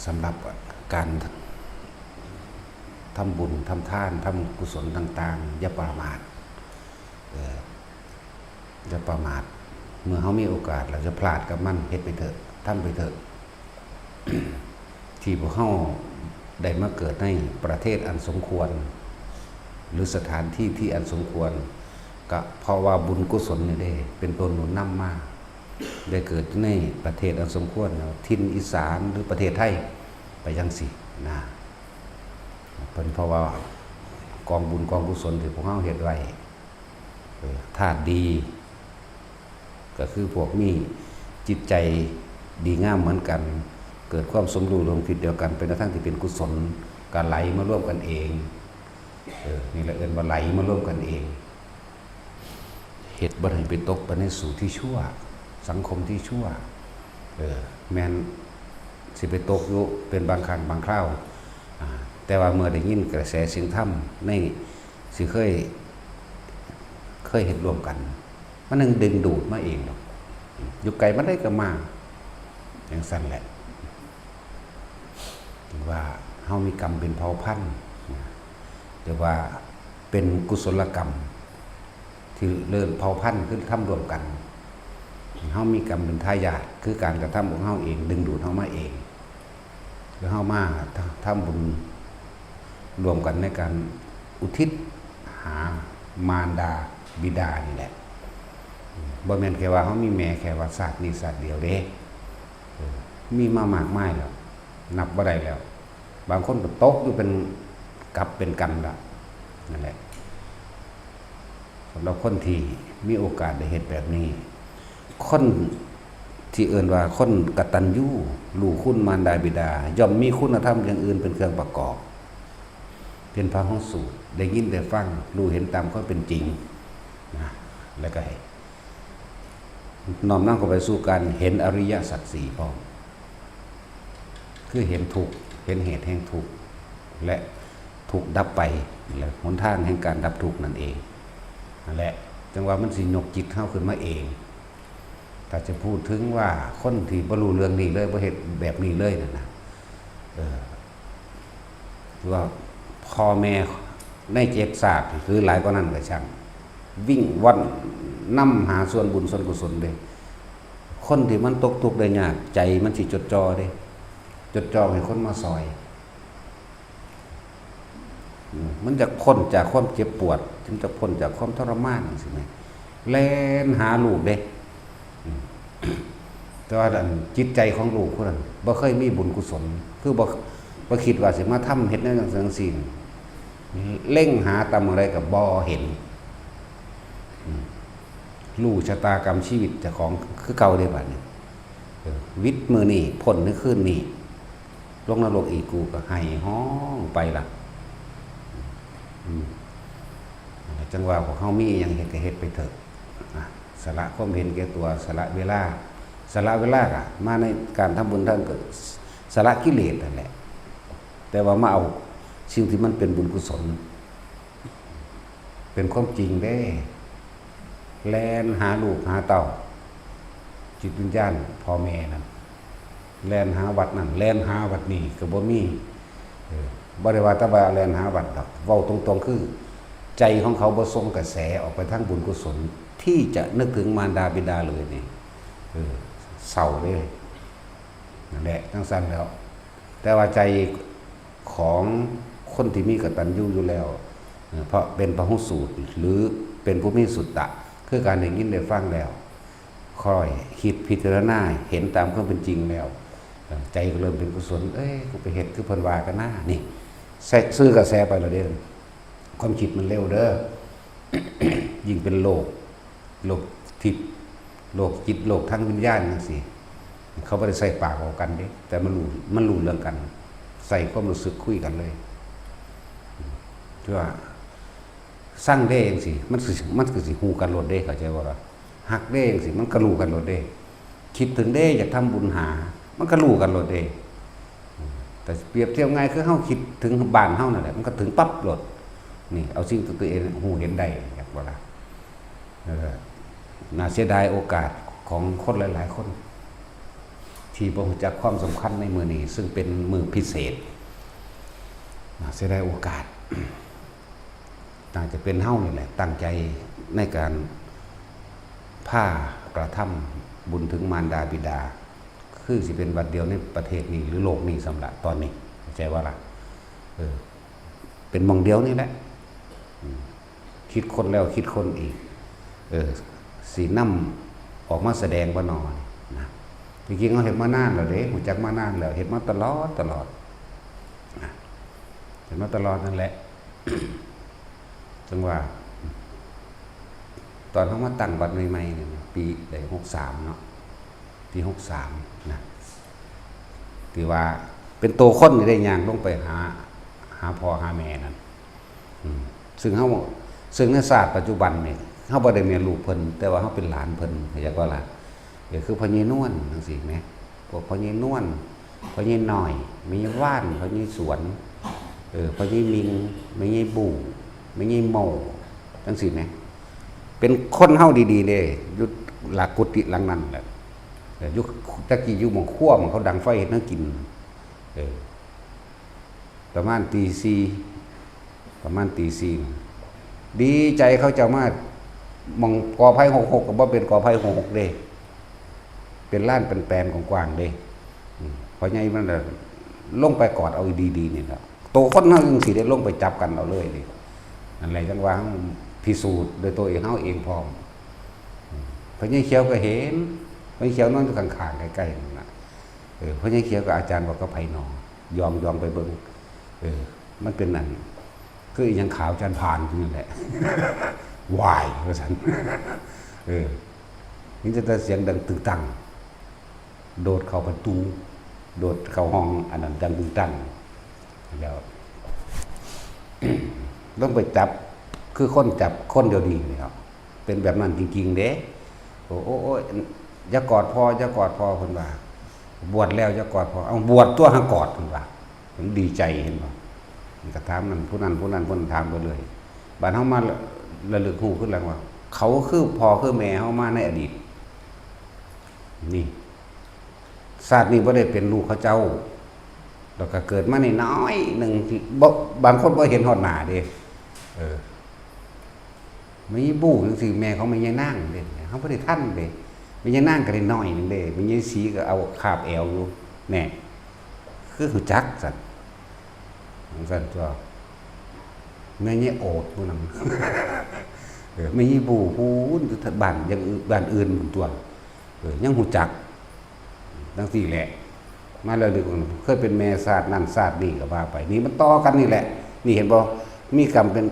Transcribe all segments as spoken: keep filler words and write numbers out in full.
สำหรับการทำบุญ ทำทาน ทำกุศลต่างๆ อย่าประมาท เอ่อ อย่าประมาท เมื่อเฮามีโอกาส เราจะพลาดกับมัน เฮ็ดไปเถอะ ทำไปเถอะ ที่พวกเฮาได้มาเกิดในประเทศอันสมควร หรือสถานที่ที่อันสมควร ก็เพราะว่าบุญกุศลนี่เด้ เป็นตัวหนุนนำมา ได้เกิดในประเทศอันสมควร ถิ่นอีสานหรือประเทศไทย ไปจั่งซี้นะ เป็นเพราะว่ากองบุญกองกุศลที่พวกเฮาเฮ็ดไว้ เออ ธาตุดี ก็คือพวกมีจิตใจดีงามเหมือนกัน เกิดความสมรู้ร่วมคิดเดียวกัน เป็นในทางที่เป็นกุศล ก็ไหลมารวมกันเอง เออ นี่แหละเอิ้นว่าไหลมารวมกันเอง เฮ็ดบ่ให้ไปตกไปในสู่ที่ชั่ว สังคมที่ชั่ว เออ แม่นสิไปตกอยู่เป็นบางครั้งบางคราว อ่า แต่ว่าเมื่อได้ยินกระแสเสียงธรรม ในสิเคย เคยเฮ็ดร่วมกัน มันยังดึงดูดมาเองดอก อยู่ไกลปานใดก็มา จั่งซั้นแหละ ถือว่าเฮามีกรรมเป็นเผ่าพันธุ์นะ หรือว่าเป็นกุศลกรรม ที่เริ่มเผ่าพันธุ์คือทำร่วมกัน เฮามีกรรมเป็นทายาท คือการกระทำของเฮาเอง ดึงดูดเฮามาเอง คือเฮามาทำบุญร่วมกันในการอุทิศหามารดาบิดานี่แหละ บ่แม่นแค่ว่าเฮามีแม่แค่ว่าชาตินี้ชาติเดียวเด้ เออ มีมามากมายแล้ว นับบ่ได้แล้ว บางคนก็ตกอยู่เป็นกับเป็นกันละ นั่นแหละ สำหรับคนที่มีโอกาสได้เฮ็ดแบบนี้ คนที่เอิ้นว่าคนกตัญญูรู้คุณมารดาบิดา ย่อมมีคุณธรรมอย่างอื่นเป็นเครื่องประกอบ เป็นพหุสูตร ได้ยินได้ฟัง รู้เห็นตามความเป็นจริงนะ แล้วก็ให้ น้อมนำเข้าไปสู่การเห็นอริยสัจสี่พร้อม คือเห็นทุกข์ เห็นเหตุแห่งทุกข์ และทุกข์ดับไป และหนทางแห่งการดับทุกข์นั่นเอง นั่นแหละ จั่งว่ามันสิยกจิตเฮาขึ้นมาเอง ถ้าจะพูดถึงว่าคนที่บ่รู้เรื่องนี้เลย บ่เฮ็ดแบบนี้เลยนั่นนะ เออ ว่าพ่อแม่ในเจ็ดชาติ คือหลายกว่านั้นก็ช่าง วิ่งว่อนนำหาส่วนบุญส่วนกุศลเด้ คนที่มันตกทุกข์ได้ยาก ใจมันสิจดจ่อเด้ จดจ่อให้คนมาซอย อืม มันจะพ้นจากความเจ็บปวด มันจะพ้นจากความทรมานจั่งซี้แหม แล่นหาลูกเด้ อืม แต่ว่าอันจิตใจของลูกผู้นั้นบ่เคยมีบุญกุศล คือบ่ บ่คิดว่าสิมาทำเฮ็ดแนวจั่งซี้จั่งซี้ เล็งหาตามหม่องใดก็บ่เห็น อืม รู้ชะตากรรมชีวิตเจ้าของคือเก่าเด้บัดนี้ เออ วิทย์มื้อนี้ พ้นในคืนนี้ ลงนรกอีกกูก็ไห้ฮ้องไปละ อืม จั่งว่าพวกเฮามีหยังเฮ็ดก็เฮ็ดไปเถอะ อ่ะ สละความเห็นแก่ตัว สละเวลา สละเวลาก็มาในการทำบุญทำกุศล สละกิเลสนั่นแหละ แต่ว่ามาเอาสิ่งที่มันเป็นบุญกุศล เป็นความจริงเด้ แล่นหาลูกหาเต้า จิตวิญญาณพ่อแม่นั่น แล่นหาวัดนั่น แล่นหาวัดนี่ก็บ่มี เออ บ่ได้ว่าแต่ว่าแล่นหาวัดดอก เว้าตรงๆ คือ ใจของเขาบ่ส่งกระแสออกไปทางบุญกุศล ที่จะนึกถึงมารดาบิดาเลยนี่ เออ เศร้าเด้ นั่นแหละ จั่งซั้นแล้ว แต่ว่าใจของคนที่มีกตัญญูอยู่แล้ว เอ่อ เพราะเป็นพหุสูตร หรือเป็นผู้มีสุตตะ คือการได้ยินได้ฟังแล้ว ค่อยคิดพิจารณาเห็นตามความเป็นจริงแล้ว เอ่อ ใจก็เริ่มเป็นกุศล เอ้ย กูไปเฮ็ดคือเพิ่นว่ากันนะ นี่ ใส่ ซื่อกระแสไปแล้วเด้ ความคิดมันเร็วเด้อ ยิ่งเป็นโลก โลกทิพย์ โลกจิต โลกทางวิญญาณจั่งซี้ เขาบ่ได้ใส่ปากเว้ากันเด้ แต่มันรู้ มันรู้เรื่องกัน ใส่ความรู้สึกคุยกันเลย คือว่า ซังเด้จั่งซี้ มันสิ มันก็สิฮู้กันโลดเด้ เข้าใจบ่ล่ะ ฮักเด้จั่งซี้ มันก็รู้กันโลดเด้ คิดถึงเด้ อยากทำบุญหา มันก็รู้กันโลดเด้ แต่เปรียบเทียบง่ายคือเฮาคิดถึงบ้านเฮานั่นแหละ มันก็ถึงปั๊บโลด นี่ เอาสิ่งที่ตัวเองฮู้เห็นได้ อยากบ่ล่ะ เออ น่าเสียดายโอกาสของคนหลายๆ คน ที่บ่รู้จักความสำคัญในมื้อนี้ ซึ่งเป็นมื้อพิเศษ น่าเสียดายโอกาส น่าจะเป็นเฮานี่แหละ ตั้งใจในการพากระทำบุญถึงมารดาบิดา คือสิเป็นวัดเดียวในประเทศนี้หรือโลกนี้ซ้ำละตอนนี้ เข้าใจบ่ล่ะ เออ เป็นหม่องเดียวนี่แหละ อืม คิดค้นแล้วคิดค้นอีก เออ สินำออกมาแสดงบ่น้อนะ ที่จริงเฮาเฮ็ดมานานแล้วเด้ รู้จักมานานแล้ว เฮ็ดมาตลอด ตลอด นะ เฮ็ดมาตลอดนั่นแหละ จั่งว่า ตอนเฮามาตั้งวัดใหม่ๆนี่ ปีใด หกสาม เนาะ ปี หกสาม นะ ที่ว่าเป็นตัวคนนี่ได้ย่างลงไปหา หาพ่อหาแม่นั่น อืม ซึ่งเฮา ซึ่งในชาติปัจจุบันนี่ เฮาบ่ได้แม่นลูกเพิ่น แต่ว่าเฮาเป็นหลานเพิ่น เข้าใจบ่ล่ะ ก็คือพ่อใหญ่นวลจั่งซี้แหม พวกพ่อใหญ่นวล พ่อใหญ่น้อย แม่ใหญ่ว่าน พ่อใหญ่สวน เออ พ่อใหญ่มิง แม่ใหญ่บู่ แม่ใหญ่โม่ จั่งซี้แหม เป็นคนเฮาดีๆเด้ อยู่หลังกุฏิหลังนั้นแหละ เออ อยู่ แต่กี้อยู่หม่องครัวหม่องเขาดังไฟเฮ็ดแนวกิน เออ ประมาณตีสี่ ประมาณตีสี่ ดีใจเขาเจ้ามา หม่องกอไผ่หกหกก็บ่เป็นกอไผ่หกหกเด้ เป็นลานเป็นแปลนกว้างๆเด้ อืม พ่อใหญ่มันน่ะลงไปกอดเอาดีๆนี่ล่ะ โตคนเฮาจั่งซี้ได้ลงไปจับกันเอาเลยเด้ นั่นแหละจั่งว่าเฮาพิสูจน์ด้วยตัวเองเฮาเองพร้อม อืม พ่อใหญ่เขียวก็เห็น พ่อใหญ่เขียวนอนอยู่ข้างๆใกล้ๆนั่นน่ะ เออ พ่อใหญ่เขียวกับอาจารย์บอกกับไผหนอ ยองๆไปเบิ่ง เออ มันเป็นนั่น คืออีหยังขาวจานพานอยู่นั่นแหละ วาย ว่าซั่น เออ นี่จะแต่เสียงดังตึงตัง โดดเข้าประตู โดดเข้าห้องอันนั้นดังตึงตัง แล้ว ลงไปจับ คือคนจับคนเดียวดีนี่ครับ เป็นแบบนั้นจริงๆเด้ โอ้ โอ้ โอ้ย อย่ากอดพ่อ อย่ากอดพ่อ เพิ่นว่า บวชแล้วอย่ากอดพ่อ เอาบวชตัวหากอด เพิ่นว่า มันดีใจเห็นบ่ มันก็ถามนั่นผู้นั้นผู้นั้นผู้นั้นถามไปเลย บาดเฮามาระลึกรู้คือหลังว่า เขาคือพ่อคือแม่เฮามาในอดีต นี่ ชาตินี้บ่ได้เป็นลูกเขาเจ้า แล้วก็เกิดมาน้อยๆหนึ่งที่บ่ บางคนบ่เห็นฮอดหน้าเด้ เออ แม่ใหญ่บู่จั่งซี้ แม่ของแม่ใหญ่นางเด้ เฮาบ่ได้ทันเด้ แม่ใหญ่นางก็ได้น้อยหนึ่งเด้ แม่ใหญ่ศรีก็เอาคาบแอวอยู่ แน่ คือรู้จักซั่น จั่งซั่นตัว แม่ใหญ่โอดผู้นั้น เออ แม่ใหญ่บู่พู้นอยู่บ้านอย่างอื่น บ้านอื่นพู้นตัว เออ ยังรู้จัก จั่งซี้แหละ มาแล้วนึกว่าเคยเป็นแม่ชาตินั่นชาตินี้ก็ว่าไป นี่มันต่อกันนี่แหละ นี่เห็นบ่ มีกรรมเป็น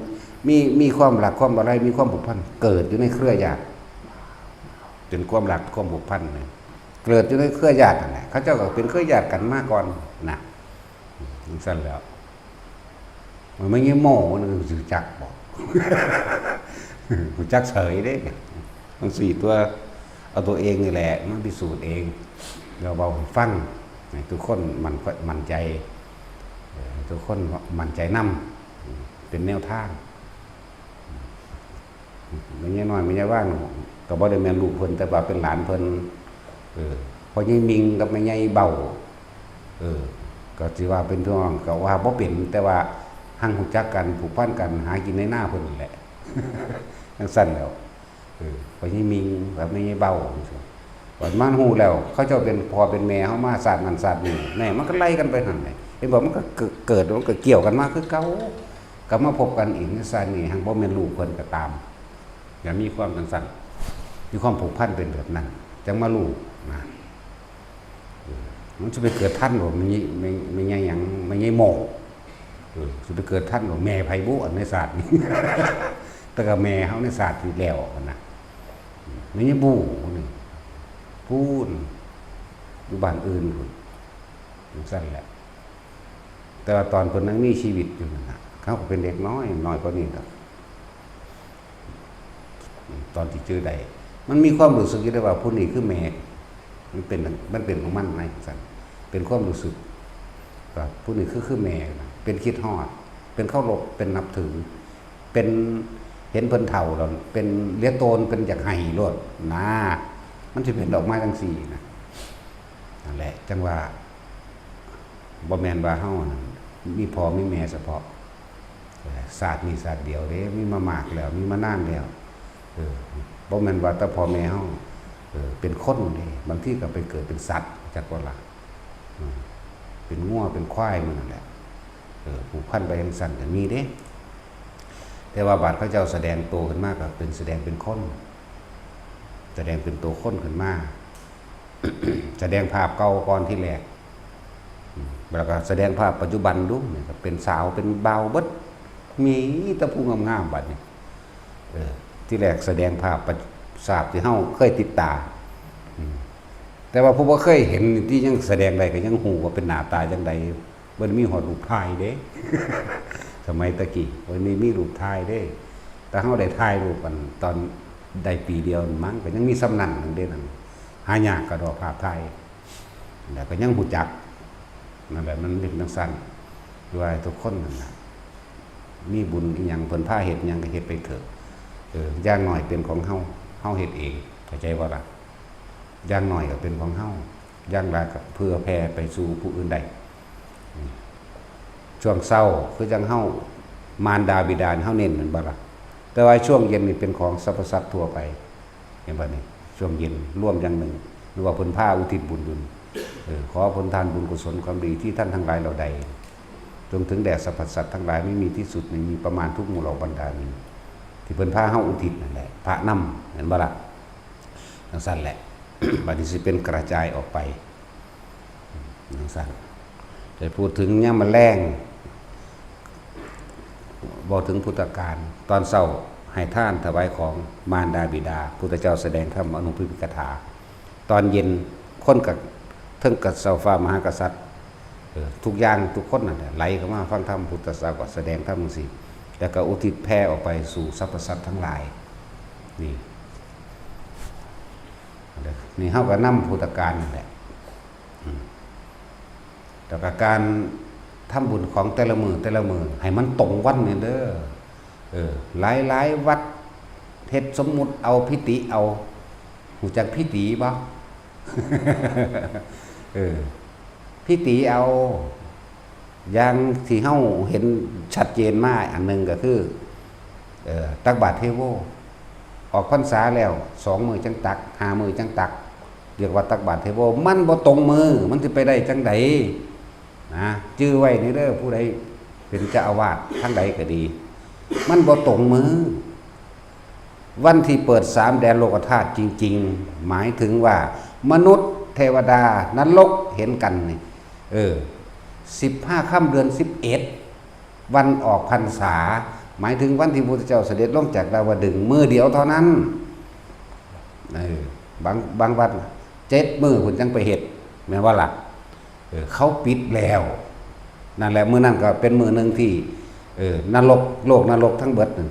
มี มีความรักความอะไร มีความผูกพัน เกิดอยู่ในเครือญาติ เป็นความรักความผูกพันนะ เกิดอยู่ในเครือญาตินั่นแหละ เขาเจ้าก็เป็นเครือญาติกันมาก่อนนะ จั่งซั่นแหล้ว มันไม่ใช่โม่ มันรู้จักบ่ รู้จักเฉยเด้ มันสี่ตัว เอาตัวเองนี่แหละ มันพิสูจน์เอง เราเว้าให้ฟัง ให้ทุกคนมั่น มั่นใจ เอ่อ ให้ทุกคนมั่นใจนำ เป็นแนวทาง แม่ใหญ่น้อย แม่ใหญ่ว่าน ก็บ่ได้แม่นลูกเพิ่น แต่ว่าเป็นหลานเพิ่น เออ พ่อใหญ่มิงกับแม่ใหญ่เบา เออ ก็สิว่าเป็นพี่น้องก็ว่าบ่เป็น แต่ว่าหั้งรู้จักกัน ผูกพันกัน หากินในนาเพิ่นนั่นแหละ จั่งซั่นแหล้ว เออ พ่อใหญ่มิงกับแม่ใหญ่เบาจั่งซี้ บัดมาฮู้แล้ว เขาเจ้าเป็นพ่อเป็นแม่เฮามาชาตินั้นชาตินี้ แน่ มันก็ไล่กันไปหั่นแหละ เห็นบ่ มันก็เกิด เกิด มันก็เกี่ยวกันมาคือเก่า กลับมาพบกันอีกในชาตินี้ หั้งบ่แม่นลูกเพิ่นก็ตาม อย่ามีความจั่งซั่น มีความผูกพันเป็นแบบนั้น จั่งมารู้นะ เออ มันสิไปเกิดทันบ่ แม่ใหญ่ แม่ แม่ใหญ่หยัง แม่ใหญ่โม่ เออ สิไปเกิดทันบ่ แม่ไผบุ อันในชาตินี้ แต่ก็แม่เฮาในชาติที่แล้วหั่นนะ แม่ใหญ่บู่นี่ พู้น อยู่บ้านอื่นพู้น จั่งซั่นแหละ แต่ว่าตอนเพิ่นยังมีชีวิตอยู่นั่นน่ะ เขาก็เป็นเด็กน้อย น้อยกว่านี้ดอก ตอนที่จื่อได้ มันมีความรู้สึกอยู่ได้ว่าผู้นี้คือแม่ มันเป็น มันเป็นของมันในซั่น เป็นความรู้สึกว่าผู้นี้คือ คือแม่นะ เป็นคิดฮอด เป็นเคารพ เป็นนับถือ เป็นเห็นเพิ่นเฒ่าแล้ว เป็นเหลียวโตน เป็นอยากไห้โลดนะ มันสิเป็นออกมาจั่งซี้นะ นั่นแหละจั่งว่าบ่แม่นว่าเฮานั่นมีพ่อมีแม่เฉพาะ เออ ชาตินี้ชาติเดียวเด้ มีมามากแล้ว มีมานานแล้ว เออ บ่แม่นว่าแต่พ่อแม่เฮา เออ เป็นคนเด้ บางทีก็ไปเกิดเป็นสัตว์ จักบ่ล่ะ อืม เป็นงัวเป็นควายหมู่นั่นแหละ เออ ผูกพันไปจั่งซั้นก็มีเด้ แต่ว่าบาดเขาเจ้าแสดงโตขึ้นมาก็เป็นแสดงเป็นคน แสดงเป็นโตคนขึ้นมา แสดงภาพเก่าก่อนทีแรก อืม แล้วก็แสดงภาพปัจจุบันดู นี่ก็เป็นสาวเป็นบ่าวเบิด มีแต่ผู้งามๆ บัดนี้ เออ ทีแรกแสดงภาพประ ภาพที่เฮาเคยติดตา อืม แต่ว่าผู้บ่เคยเห็นนี่ที่ยังแสดงได้ก็ยังฮู้ว่าเป็นหน้าตาจั่งใด บ่ได้มีฮอดรูปถ่ายเด้ สมัยตะกี้บ่ได้มีรูปถ่ายเด้ แต่เฮาได้ถ่ายรูปกันตอนได้ปีเดียวนี่มั้ง ก็ยังมีส่ำนั้นหนึ่งเด้นั่น หายากกะดอกภาพถ่าย แล้วก็ยังฮู้จัก นั่นแหละ มันเป็นจั่งซั้น คือว่าให้ทุกคนนั่นน่ะ มีบุญอีหยังเพิ่นพาเฮ็ดหยังก็เฮ็ดไปเถอะ เออ อย่างน้อยเป็นของเฮา เฮาเฮ็ดเอง เข้าใจบ่ล่ะ อย่างน้อยก็เป็นของเฮา อย่างหลายก็เผื่อแผ่ไปสู่ผู้อื่นได้ อืม ช่วงเช้าคือจั่งเฮา มารดาบิดาเฮาเน้นแม่นบ่ล่ะ แต่ว่าช่วงเย็นนี่เป็นของสรรพสัตว์ทั่วไป เห็นบ่นี่ ช่วงเย็นรวมอย่างหนึ่ง หรือว่าเพิ่นพาอุทิศบุญบุญ เออ ขอผลทานบุญกุศลความดีที่ท่านทั้งหลายเหล่าใด จงถึงแด่สรรพสัตว์ทั้งหลายไม่มีที่สุด ไม่มีประมาณทุกหมู่เหล่าบรรดานี้ ที่เพิ่นพาเฮาอุทิศนั่นแหละ พระนำ แม่นบ่ล่ะ จั่งซั้นแหละ บัดนี้สิเป็นกระจายออกไป จั่งซั้น แต่พูดถึงยามมื้อแลง เว้าถึงพุทธกาล ตอนเช้าให้ทานถวายของมารดาบิดา พุทธเจ้าแสดงธรรมอนุปปิณกถา ตอนเย็นคนก็เทิงกับเจ้าฟ้ามหากษัตริย์ เออ ทุกอย่างทุกคนนั่นแหละไหลเข้ามาฟังธรรม พุทธศาสนาก็แสดงธรรมจั่งซี้ แล้วก็อุทิศแผ่ออกไปสู่สรรพสัตว์ทั้งหลาย นี่ นี่เฮาก็นำพุทธกาลนั่นแหละ อืม แล้วก็การทำบุญของแต่ละมื้อแต่ละมื้อให้มันตรงวันนี่เด้อ เออ หลายๆ วัดเฮ็ดสมมุติเอาพิติเอา ฮู้จักพิติบ่ เออ พิติเอา อย่างที่เฮาเห็นชัดเจนมาอันหนึ่งก็คือ เอ่อ ตักบาตรเทโว ออกพรรษาแล้วสองมื้อจั่งตัก ห้ามื้อจั่งตัก เรียกว่าตักบาตรเทโว มันบ่ตรงมื้อ มันสิไปได้จั่งใด นะ จื่อไว้นี่เด้อ ผู้ใดเป็นเจ้าอาวาสทางใดก็ดี มันบ่ตรงมื้อ วันที่เปิดสามแดนโลกธาตุจริงๆ หมายถึงว่ามนุษย์ เทวดา นรกเห็นกันนี่ เออ สิบห้าค่ำเดือนสิบเอ็ด วันออกพรรษา หมายถึงวันที่พระพุทธเจ้าเสด็จลงจากดาวดึงส์มื้อเดียวเท่านั้น เออ บาง บางวัดเจ็ดมื้อพุ้นจั่งไปเฮ็ด แม่นบ่ล่ะ เออ เขาปิดแล้ว นั่นแหละ มื้อนั้นก็เป็นมื้อหนึ่งที่ เออ นรก โลกนรกทั้งเบิดนั่น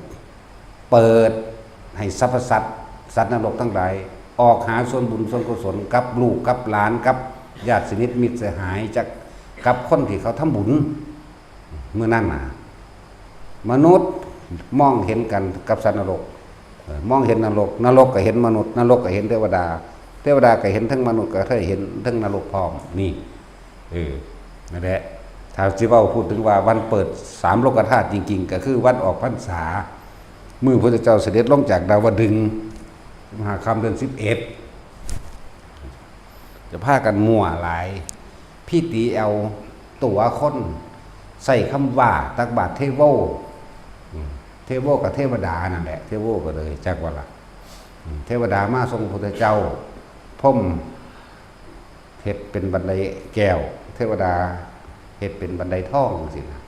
เปิดให้สรรพสัตว์ สัตว์นรกทั้งหลาย ออกหาส่วนบุญส่วนกุศลกับลูกกับหลานกับญาติสนิทมิตรสหาย จัก กับคนที่เขาทำบุญ มื้อนั้นน่ะ มนุษย์มองเห็นกันกับสัตว์นรก เออ มองเห็นนรก นรกก็เห็นมนุษย์ นรกก็เห็นเทวดา เทวดาก็เห็นทั้งมนุษย์ ก็ได้เห็นทั้งนรกพร้อม นี่ เออ นั่นแหละ ถ้าสิเว้าพูดถึงว่าวันเปิดสามโลกธาตุจริงๆ ก็คือวันออกพรรษา มื้อพุทธเจ้าเสด็จลงจากดาวดึงส์ สิบห้าค่ำเดือนสิบเอ็ด จะพากันมั่วหลาย พิติเอาตั๋วคน ใส่คำว่าตักบาตรเทโว อืม เทโวกับเทวดานั่นแหละ เทโวก็เลยจักว่าล่ะ อืม เทวดามาทรงพระพุทธเจ้า พรหมเฮ็ดเป็นบันไดแก้ว เทวดาเฮ็ดเป็นบันไดทองจั่งซี้นะ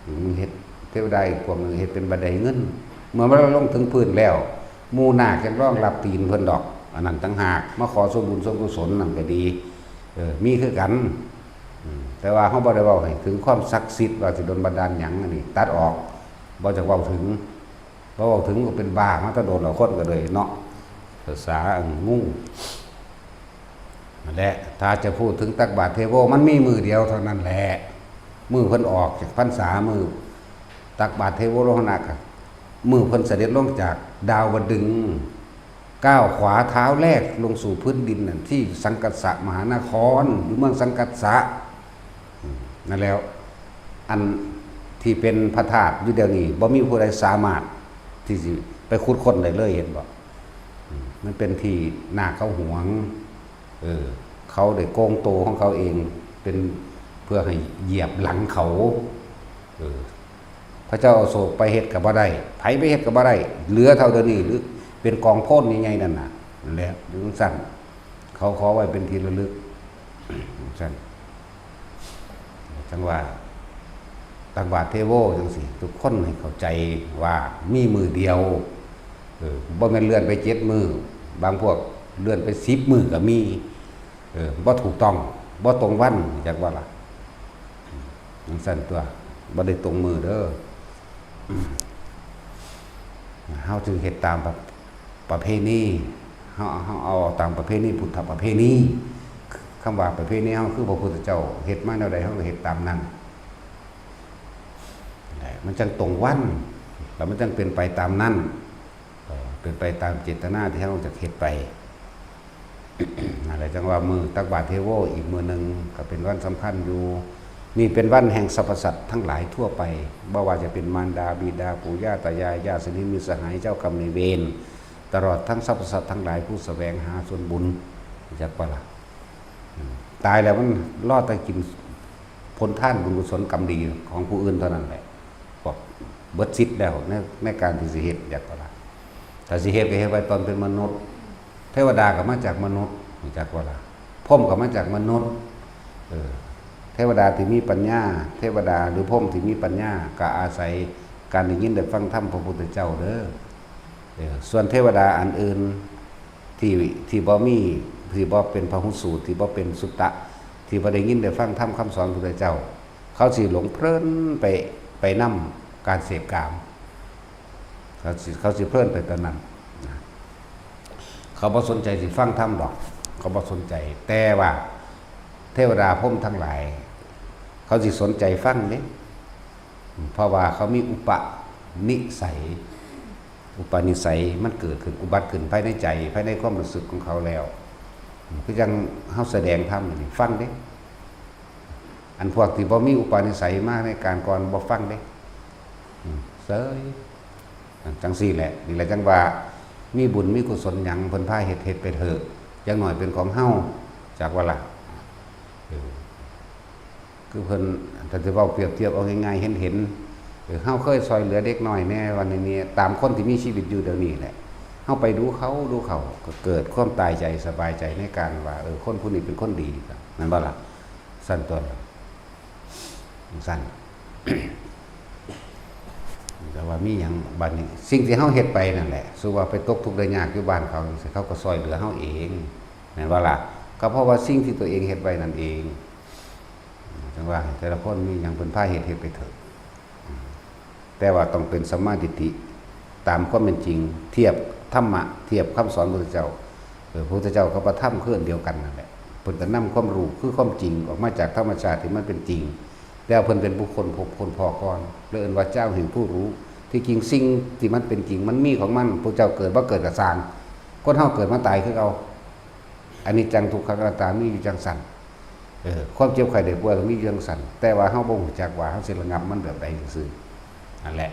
อืม เฮ็ด เทวดาอีกพวกหนึ่งเฮ็ดเป็นบันไดเงิน เมื่อมันลงถึงพื้นแล้ว หมู่นาคยังรองรับตีนเพิ่นดอก อันนั้นต่างหาก มาขอส่วนบุญส่วนกุศลนั่นก็ดี เออ มีคือกัน อืม แต่ว่าเฮาบ่ได้เว้าให้ถึงความศักดิ์สิทธิ์ว่าสิดลบันดาลหยัง อันนี้ตัดออก บ่จักเว้าถึง บ่เว้าถึงก็เป็นบ้ามาแต่โดนแล้ว คนก็เลยเนาะ ภาษาอันงู นั่นแหละ ถ้าจะพูดถึงตักบาตรเทโว มันมีมื้อเดียวเท่านั้นแหละ มื้อเพิ่นออกจากพรรษา มื้อตักบาตรเทโวโรหณะ ก็มื้อเพิ่นเสด็จลงจากดาวดึงส์ ก้าวขวาเท้าแรกลงสู่พื้นดินนั่นที่สังกัสสะมหานคร อยู่เมืองสังกัสสะ อืม นั่นแล้ว อันที่เป็นพระธาตุอยู่เดี๋ยวนี้บ่มีผู้ใดสามารถที่สิไปขุดค้นได้เลย เห็นบ่ อืม มันเป็นที่นาคเขาหวง เออ เขาได้โกงโตของเขาเอง เป็นเพื่อให้เหยียบหลังเขา เออ พระเจ้าอโศกไปเฮ็ดก็บ่ได้ ไผไปเฮ็ดก็บ่ได้ เหลือเท่าเดี๋ยวนี้ หรือเป็นกองโพนใหญ่ๆนั่นน่ะ นั่นแหละ อยู่จั่งซั้น เขาขอไว้เป็นที่ระลึก จั่งซั้น จั่งว่า ตักบาตรเทโวจั่งซี้ ทุกคนให้เข้าใจว่ามีมื้อเดียว เออ บ่แม่นเลื่อนไปเจ็ดมื้อ บางพวกเลื่อนไปสิบมื้อก็มี เออ บ่ถูกต้อง บ่ตรงวัน จักว่าล่ะ จั่งซั้นตั๊ว บ่ได้ตรงมื้อเด้อ เฮาจึงเฮ็ดตามประ ประเพณี เฮา เฮาเอาตามประเพณี พุทธประเพณี คำว่าประเพณีเฮาคือพระพุทธเจ้าเฮ็ดมาแนวใด เฮาก็เฮ็ดตามนั้น มันจั่งตรงวัน แล้วมันจั่งเป็นไปตามนั้น เอ่อ เป็นไปตามเจตนาที่เฮาจะเฮ็ดไป นั่นแหละจั่งว่ามื้อตักบาตรเทโวอีกมื้อหนึ่งก็เป็นวันสำคัญอยู่ นี่เป็นวันแห่งสรรพสัตว์ทั้งหลายทั่วไป บ่ว่าจะเป็นมารดาบิดาปู่ย่าตายายญาติสนิทมิตรสหายเจ้ากรรมนายเวร ตลอดทั้งสรรพสัตว์ทั้งหลายผู้แสวงหาส่วนบุญ จักบ่ล่ะ อืม ตายแล้วมันรอแต่กินผลทานบุญกุศลกรรมดีของผู้อื่นเท่านั้นแหละ พวกเบิดสิทธิ์แล้วใน ในการที่สิเฮ็ด จักบ่ล่ะ ถ้าสิเฮ็ดก็เฮ็ดไว้ตอนเป็นมนุษย์ เทวดาก็มาจากมนุษย์ จักบ่ล่ะ พรหมก็มาจากมนุษย์ เออ เทวดาที่มีปัญญา เทวดาหรือพรหมที่มีปัญญา ก็อาศัยการได้ยินได้ฟังธรรมพระพุทธเจ้าเด้อ เออ ส่วนเทวดาอันอื่นที่ ที่บ่มี ที่บ่เป็นพหูสูต ที่บ่เป็นสุตตะ ที่บ่ได้ยินได้ฟังธรรมคำสอนพระพุทธเจ้า เขาสิหลงเพลินไป ไปนำการเสพกาม เขาสิ เขาสิเพลินไปตอนนั้นนะ เขาบ่สนใจสิฟังธรรมดอก เขาบ่สนใจ แต่ว่าเทวดาพรหมทั้งหลาย เขาสิสนใจฟังเด้ เพราะว่าเขามีอุปนิสัย อุปนิสัยมันเกิดขึ้น อุบัติขึ้นภายในใจ ภายในความรู้สึกของเขาแล้ว คือจั่งเฮาแสดงธรรมนี่ฟังเด้ อันพวกที่บ่มีอุปนิสัยมาในการก่อนบ่ฟังเด้ อืม เซย จั่งซี้แหละ นี่แหละจั่งว่า มีบุญมีกุศลหยังเพิ่นพาเฮ็ด เฮ็ดไปเถอะ อย่างน้อยเป็นของเฮา จักว่าล่ะ เออ คือเพิ่น ถ้าสิเว้าเปรียบเทียบเอาง่ายๆ เห็นๆ เออ เฮาเคยซ่อยเหลือเด็กน้อยแหน่ วันนี้นี่ ตามคนที่มีชีวิตอยู่เดี๋ยวนี้แหละ เฮาไปดูเขา ดูเขา ก็เกิดความตายใจสบายใจในการว่า เออ คนผู้นี้เป็นคนดี แม่นบ่ล่ะ ซั่นตั๊ว ซั่น แต่ว่ามีหยังบัดนี้ สิ่งที่เฮาเฮ็ดไปนั่นแหละ สมมุติว่าไปตกทุกข์ได้ยากอยู่บ้านเขาจั่งซี้ เขาก็ซ่อยเหลือเฮาเอง แม่นบ่ล่ะ ก็เพราะว่าสิ่งที่ตัวเองเฮ็ดไว้นั่นเอง จั่งว่าแต่ละคนมีหยังเพิ่นพาเฮ็ด เฮ็ดไปเถอะ แต่ว่าต้องเป็นสัมมาทิฏฐิ ตามความเป็นจริง เทียบธรรมะ เทียบคำสอนพระพุทธเจ้า เออ พระพุทธเจ้ากับพระธรรมคืออันเดียวกันนั่นแหละ เพิ่นก็นำความรู้คือความจริงออกมาจากธรรมชาติที่มันเป็นจริง แต่เพิ่นเป็นผู้ค้นพบค้นพอก่อน เลยเอิ้นว่าเจ้าแห่งผู้รู้ ที่จริงสิ่งที่มันเป็นจริงมันมีของมัน พระเจ้าเกิดบ่เกิดก็ซ่าง คนเฮาเกิดมาตายคือเก่า อนิจจังทุกขังอนัตตามีอยู่จั่งซั้น เออ ความเจ็บไข้ได้ป่วยก็มีอยู่จั่งซั้น แต่ว่าเฮาบ่รู้จักว่าเฮาสิระงับมันแบบใดซื่อๆ นั่นแหละ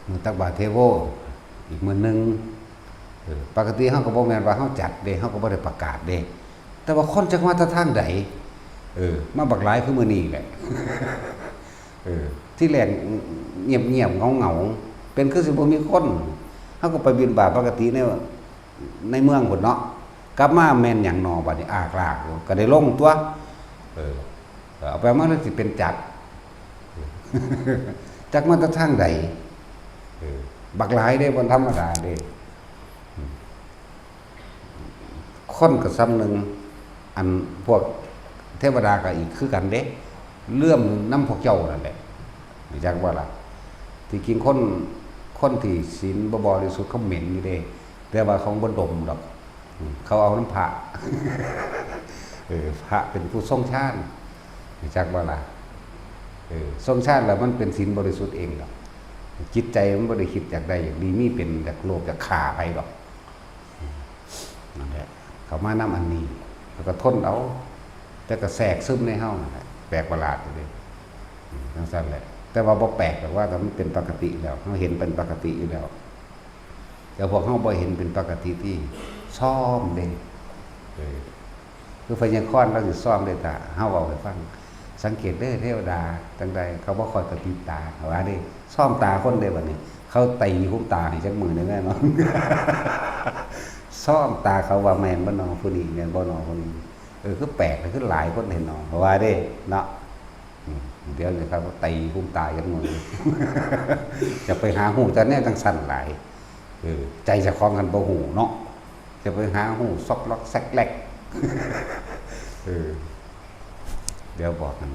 มื้อตักบาตรเทโว อีกมื้อหนึ่ง เออ ปกติเฮาก็บ่แม่นว่าเฮาจัดเด้ เฮาก็บ่ได้ประกาศเด้ แต่ว่าคนจักมาแต่ทางใด เออ มาบักหลายคือมื้อนี้แหละ เออ ที่แรกเงียบๆ เหงาๆ เป็นคือสิบ่มีคน เฮาก็ไปบิณฑบาตปกติใน ในเมืองพุ้นเนาะ กลับมาแม่นหยังหนอ บัดนี้อากลากอยู่ ก็ได้ลงตั๊ว เออ เอาไปมาแล้วสิเป็นจักร จักมาแต่ทางใด เออ บักหลายเด้ บ่ธรรมดาเด้ อืม คนก็ส่ำหนึ่ง อันพวกเทวดาก็อีกคือกันเด้ เหลื่อมนำพวกเจ้านั่นแหละ รู้จักบ่ล่ะ ที่จริงคน คนที่ศีลบ่บริสุทธิ์เขาเหม็นอยู่เด้ แต่ว่าเขาบ่ดมดอก อืม เขาเอานำพระ เออ พระเป็นผู้ทรงฌาน รู้จักบ่ล่ะ เออ ทรงฌานแล้วมันเป็นศีลบริสุทธิ์เองดอก จิตใจมันบ่ได้คิดอยากได้อยากดี มีเป็นอยากโลภอยากฆ่าไผดอก นั่นแหละ เขามานำอันนี้ แล้วก็ทนเอา แต่ก็แทรกซึมในเฮานั่นแหละ แปลกประหลาดอยู่เด้ อืม จั่งซั้นแหละ แต่ว่าบ่แปลกดอก ว่าแต่มันเป็นปกติแล้ว เฮาเห็นเป็นปกติอยู่แล้ว แต่พวกเฮาบ่เห็นเป็นปกติที่ซ้อมเด้ เออ คือพญาคอนเราสิซ้อมเด้ ถ้าเฮาเว้าให้ฟัง สังเกตเด้อ เทวดาจั่งใดเขาบ่ค่อยกระพริบตา เขาว่าเด้ ซ้อมตาคนเด้ บัดนี้ เขาตีหุบตาให้จักมื้อหนึ่งแน่นอน ซ้อมตาเขาว่าแม่นบ่นอผู้นี้ แม่นบ่นอผู้นี้ เออ คือแปลก คือหลายคนเห็นนอ เขาว่าเด้ เนาะ อืม เดี๋ยวนี้เขาก็ตีหุบตาจักมื้อ จะไปหาฮู้แต่แนวจั่งซั้นหลาย เออ ใจเจ้าของกันบ่ฮู้เนาะ จะไปหาฮู้ซอกล็อกแซกแลก เออ เดี๋ยวบอกกัน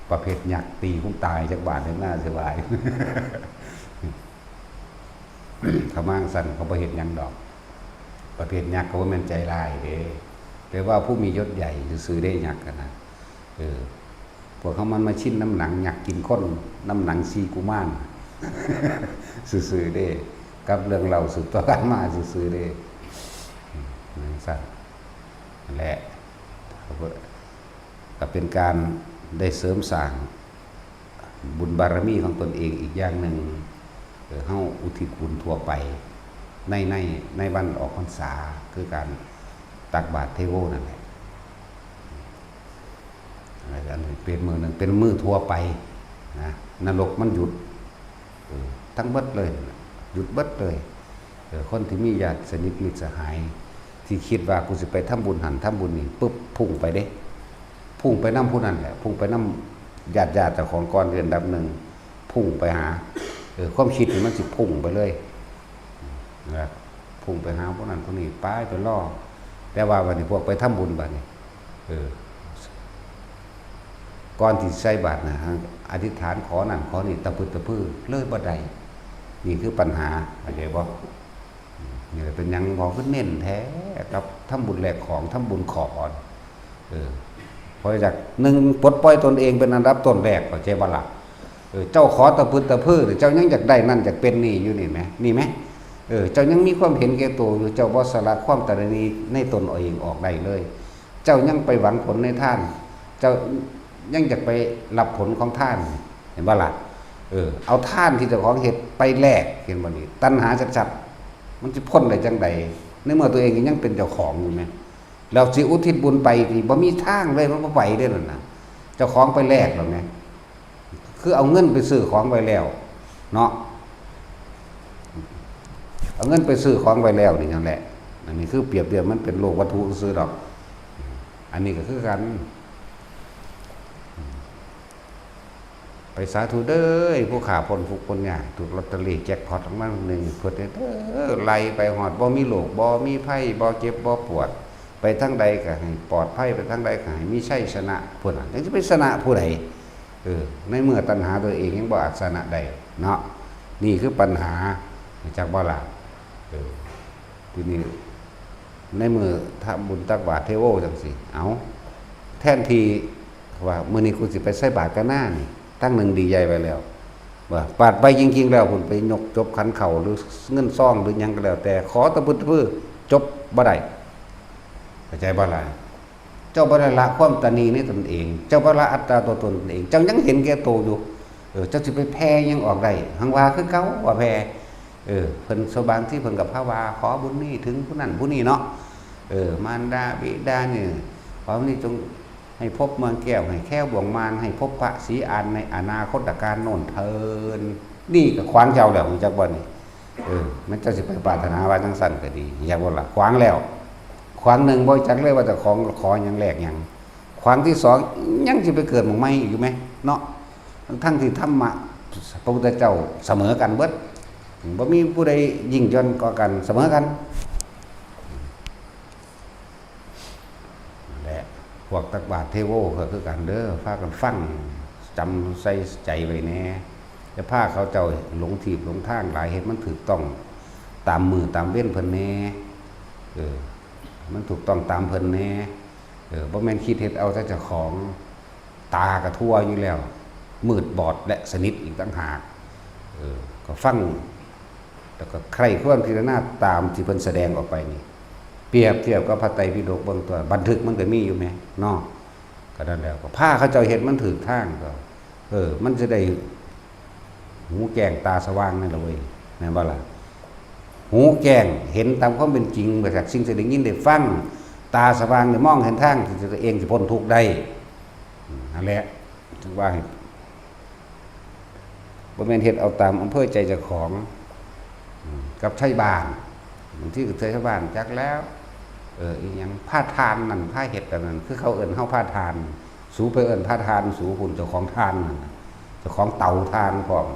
ประเภทยักษ์ตีหุบตาจักบาดเห็นหน้าสบาย เขามาจั่งซั้นเขาบ่เฮ็ดหยังดอก ประเภทยักษ์เขาบ่แม่นใจร้ายเด้ แต่ว่าผู้มียศใหญ่ซื่อๆเด้ ยักษ์กันนะ เออ พวกเขามันมาชินน้ำหนังยักษ์กินคน น้ำหนังสี่กุมาร ซื่อๆเด้ กับเรื่องเล่าสืบต่อกันมาซื่อๆเด้ อืม จั่งซั้น และ ก็เป็นการได้เสริมสร้างบุญบารมีของตนเองอีกอย่างหนึ่ง เออ เฮาอุทิศบุญทั่วไป ใน ใน ในวันออกพรรษา คือการตักบาตรเทโวนั่นแหละ อันนี้เป็นมื้อหนึ่ง เป็นมื้อทั่วไปนะ นรกมันหยุด เออ ทั้งเบิดเลย หยุดเบิดเลย เออ คนที่มีญาติสนิทมิตรสหาย ที่คิดว่ากูสิไปทำบุญหั้นทำบุญนี่ ปึ๊บ พุ่งไปเด้ พุ่งไปนำผู้นั้นแหละ พุ่งไปนำญาติๆเจ้าของก่อน คืออันดับหนึ่ง พุ่งไปหา เออ ความคิดนี่มันสิพุ่งไปเลย นะ พุ่งไปหาผู้นั้นผู้นี้ ไป ไปรอ แต่ว่าบัดนี้พวกไปทำบุญบัดนี้ เออ ก่อนที่ใส่บาตรนะ อธิษฐานขอนั่นขอนี่ ตะพึดตะพือ เลยบ่ได้ นี่คือปัญหา เข้าใจบ่ นี่แหละเป็นหยังหมอคือเน้นแท้กับทำบุญแลกของ ทำบุญขอ เออ เพราะอยาก หนึ่ง ปลดปล่อยตนเองเป็นอันดับต้นแรก เข้าใจบ่ล่ะ เออ เจ้าขอตะพึดตะพือ เจ้ายังอยากได้นั่นอยากเป็นนี่อยู่นี่แหม นี่แหม เออ เจ้ายังมีความเห็นแก่ตัวอยู่ เจ้าบ่สละความตระหนี่ในตนเองออกได้เลย เจ้ายังไปหวังผลในทาน เจ้ายังอยากไปรับผลของทาน เห็นบ่ล่ะ เออ เอาทานที่เจ้าของเฮ็ดไปแลก เห็นบ่นี่ ตัณหาชัดๆ มันสิพ้นได้จั่งใด ในเมื่อตัวเองยังเป็นเจ้าของอยู่แหม แล้วสิอุทิศบุญไปนี่บ่มีทางเลย มันบ่ไปเด้นั่นน่ะ เจ้าของไปแลกแล้วแหม คือเอาเงินไปซื้อของไว้แล้ว เนาะ เอาเงินไปซื้อของไว้แล้วนี่นั่นแหละ อันนี้คือเปรียบเทียบมันเป็นโลกวัตถุซื่อดอก อันนี้ก็คือกัน ไปสาธุเด้อ ผู้ข้าพ้นทุกข์พ้นยาก ถูกลอตเตอรี่แจ็คพอตรางวัลหนึ่ง เพิ่นเด้อ ไล่ไปฮอด บ่มีโรค บ่มีภัย บ่เจ็บ บ่ปวด ไปทางใดก็ให้ปลอดภัย ไปทางใดก็ให้มีชัยชนะ พุ้นน่ะ จั่งสิไปชนะผู้ใด เออ ในเมื่อตัณหาตัวเองยังบ่อาจชนะได้เนาะ นี่คือปัญหา จักบ่ล่ะ เออ ทีนี้ ในมื้อทำบุญตักบาตรเทโวจั่งซี้ เอ้า แทนที่ว่ามื้อนี้กูสิไปใส่บาตรกะนานี่ ตั้งหนึ่งดีใหญ่ไว้แล้ว ว่าบาตรไปจริงๆแล้ว พุ้นไปยกจบขันข้าวหรือเงินซองหรือหยังก็แล้วแต่ ขอตะพึดตะพือ จบบ่ได้ เข้าใจบ่ล่ะ เจ้าบ่ได้ละความตระหนี่ในตนเอง เจ้าบ่ละอัตตาตัวตนตนเอง เจ้ายังเห็นแก่ตัวอยู่ เออ เจ้าสิไปแผ่หยังออกได้ หังว่าคือเก่าว่าแผ่ เออ เพิ่นสบางที่เพิ่นก็พาว่าขอบุญนี่ถึงผู้นั้นผู้นี้เนาะ เออ มารดาบิดานี่ ขอบุญนี่จงให้พบเมืองแก้ว ให้แคล้วบ่วงมาร ให้พบพระศรีอานในอนาคตกาลโน่นเทิน นี่ก็ขวางเจ้าแล้ว รู้จักบ่นี่ เออ มันเจ้าสิไปปรารถนาว่าจั่งซั่นก็ดี อยากบ่ล่ะ ขวางแล้ว ขวางหนึ่งบ่จักเลยว่าเจ้าของขอหยังแลกหยัง ขวางที่สองยังสิไปเกิดหม่องใหม่อีกอยู่ไหม เนาะ ทั้งที่ธรรมะพระพุทธเจ้าเสมอกันเบิด บ่มีผู้ใดยิ่งย่อนกว่ากัน เสมอกัน และพวกตักบาตรเทโวก็คือกันเด้อ พากันฟัง จำใส่ใจไว้แหน่ อย่าพาเขาเจ้าหลงทีบหลงทางหลาย เฮ็ดมันถูกต้องตามมื้อตามเวรเพิ่นแหน่ เออ มันถูกต้องตามเพิ่นแหน่ เออ บ่แม่นคิดเฮ็ดเอาแต่เจ้าของ ตาก็ทั่วอยู่แล้ว มืดบอดและสนิทอีกต่างหาก เออ ก็ฟัง แล้วก็ใคร่ครวญพิจารณาตามที่เพิ่นแสดงออกไปนี่ เปรียบเทียบกับพระไตรปิฎกเบิ่งตัว บันทึกมันก็มีอยู่แหมเนาะ ก็นั่นแหละ ก็พาเขาเจ้าเฮ็ดมันถูกทางก็ เออ มันจะได้ หูแจ้งตาสว่างนั่นแหละเว้ย แม่นบ่ล่ะ หูแจ้งเห็นตามความเป็นจริง จากสิ่งที่ได้ยินได้ฟัง ตาสว่างได้มองเห็นทางที่ตัวเองสิพ้นทุกข์ได้ อืม นั่นแหละ ถึงว่าให้ บ่แม่นเฮ็ดเอาตามอำเภอใจเจ้าของ อืม กับไทบ้าน บางทีก็ไทบ้านจักแล้ว เออ อีหยังพาทานนั่น พาเฮ็ดอันนั้น คือเขาเอิ้นเฮาพาทาน สูไปเอิ้นพาทาน สูพุ้น เจ้าของทานนั่นน่ะ เจ้าของเตาทานพร้อม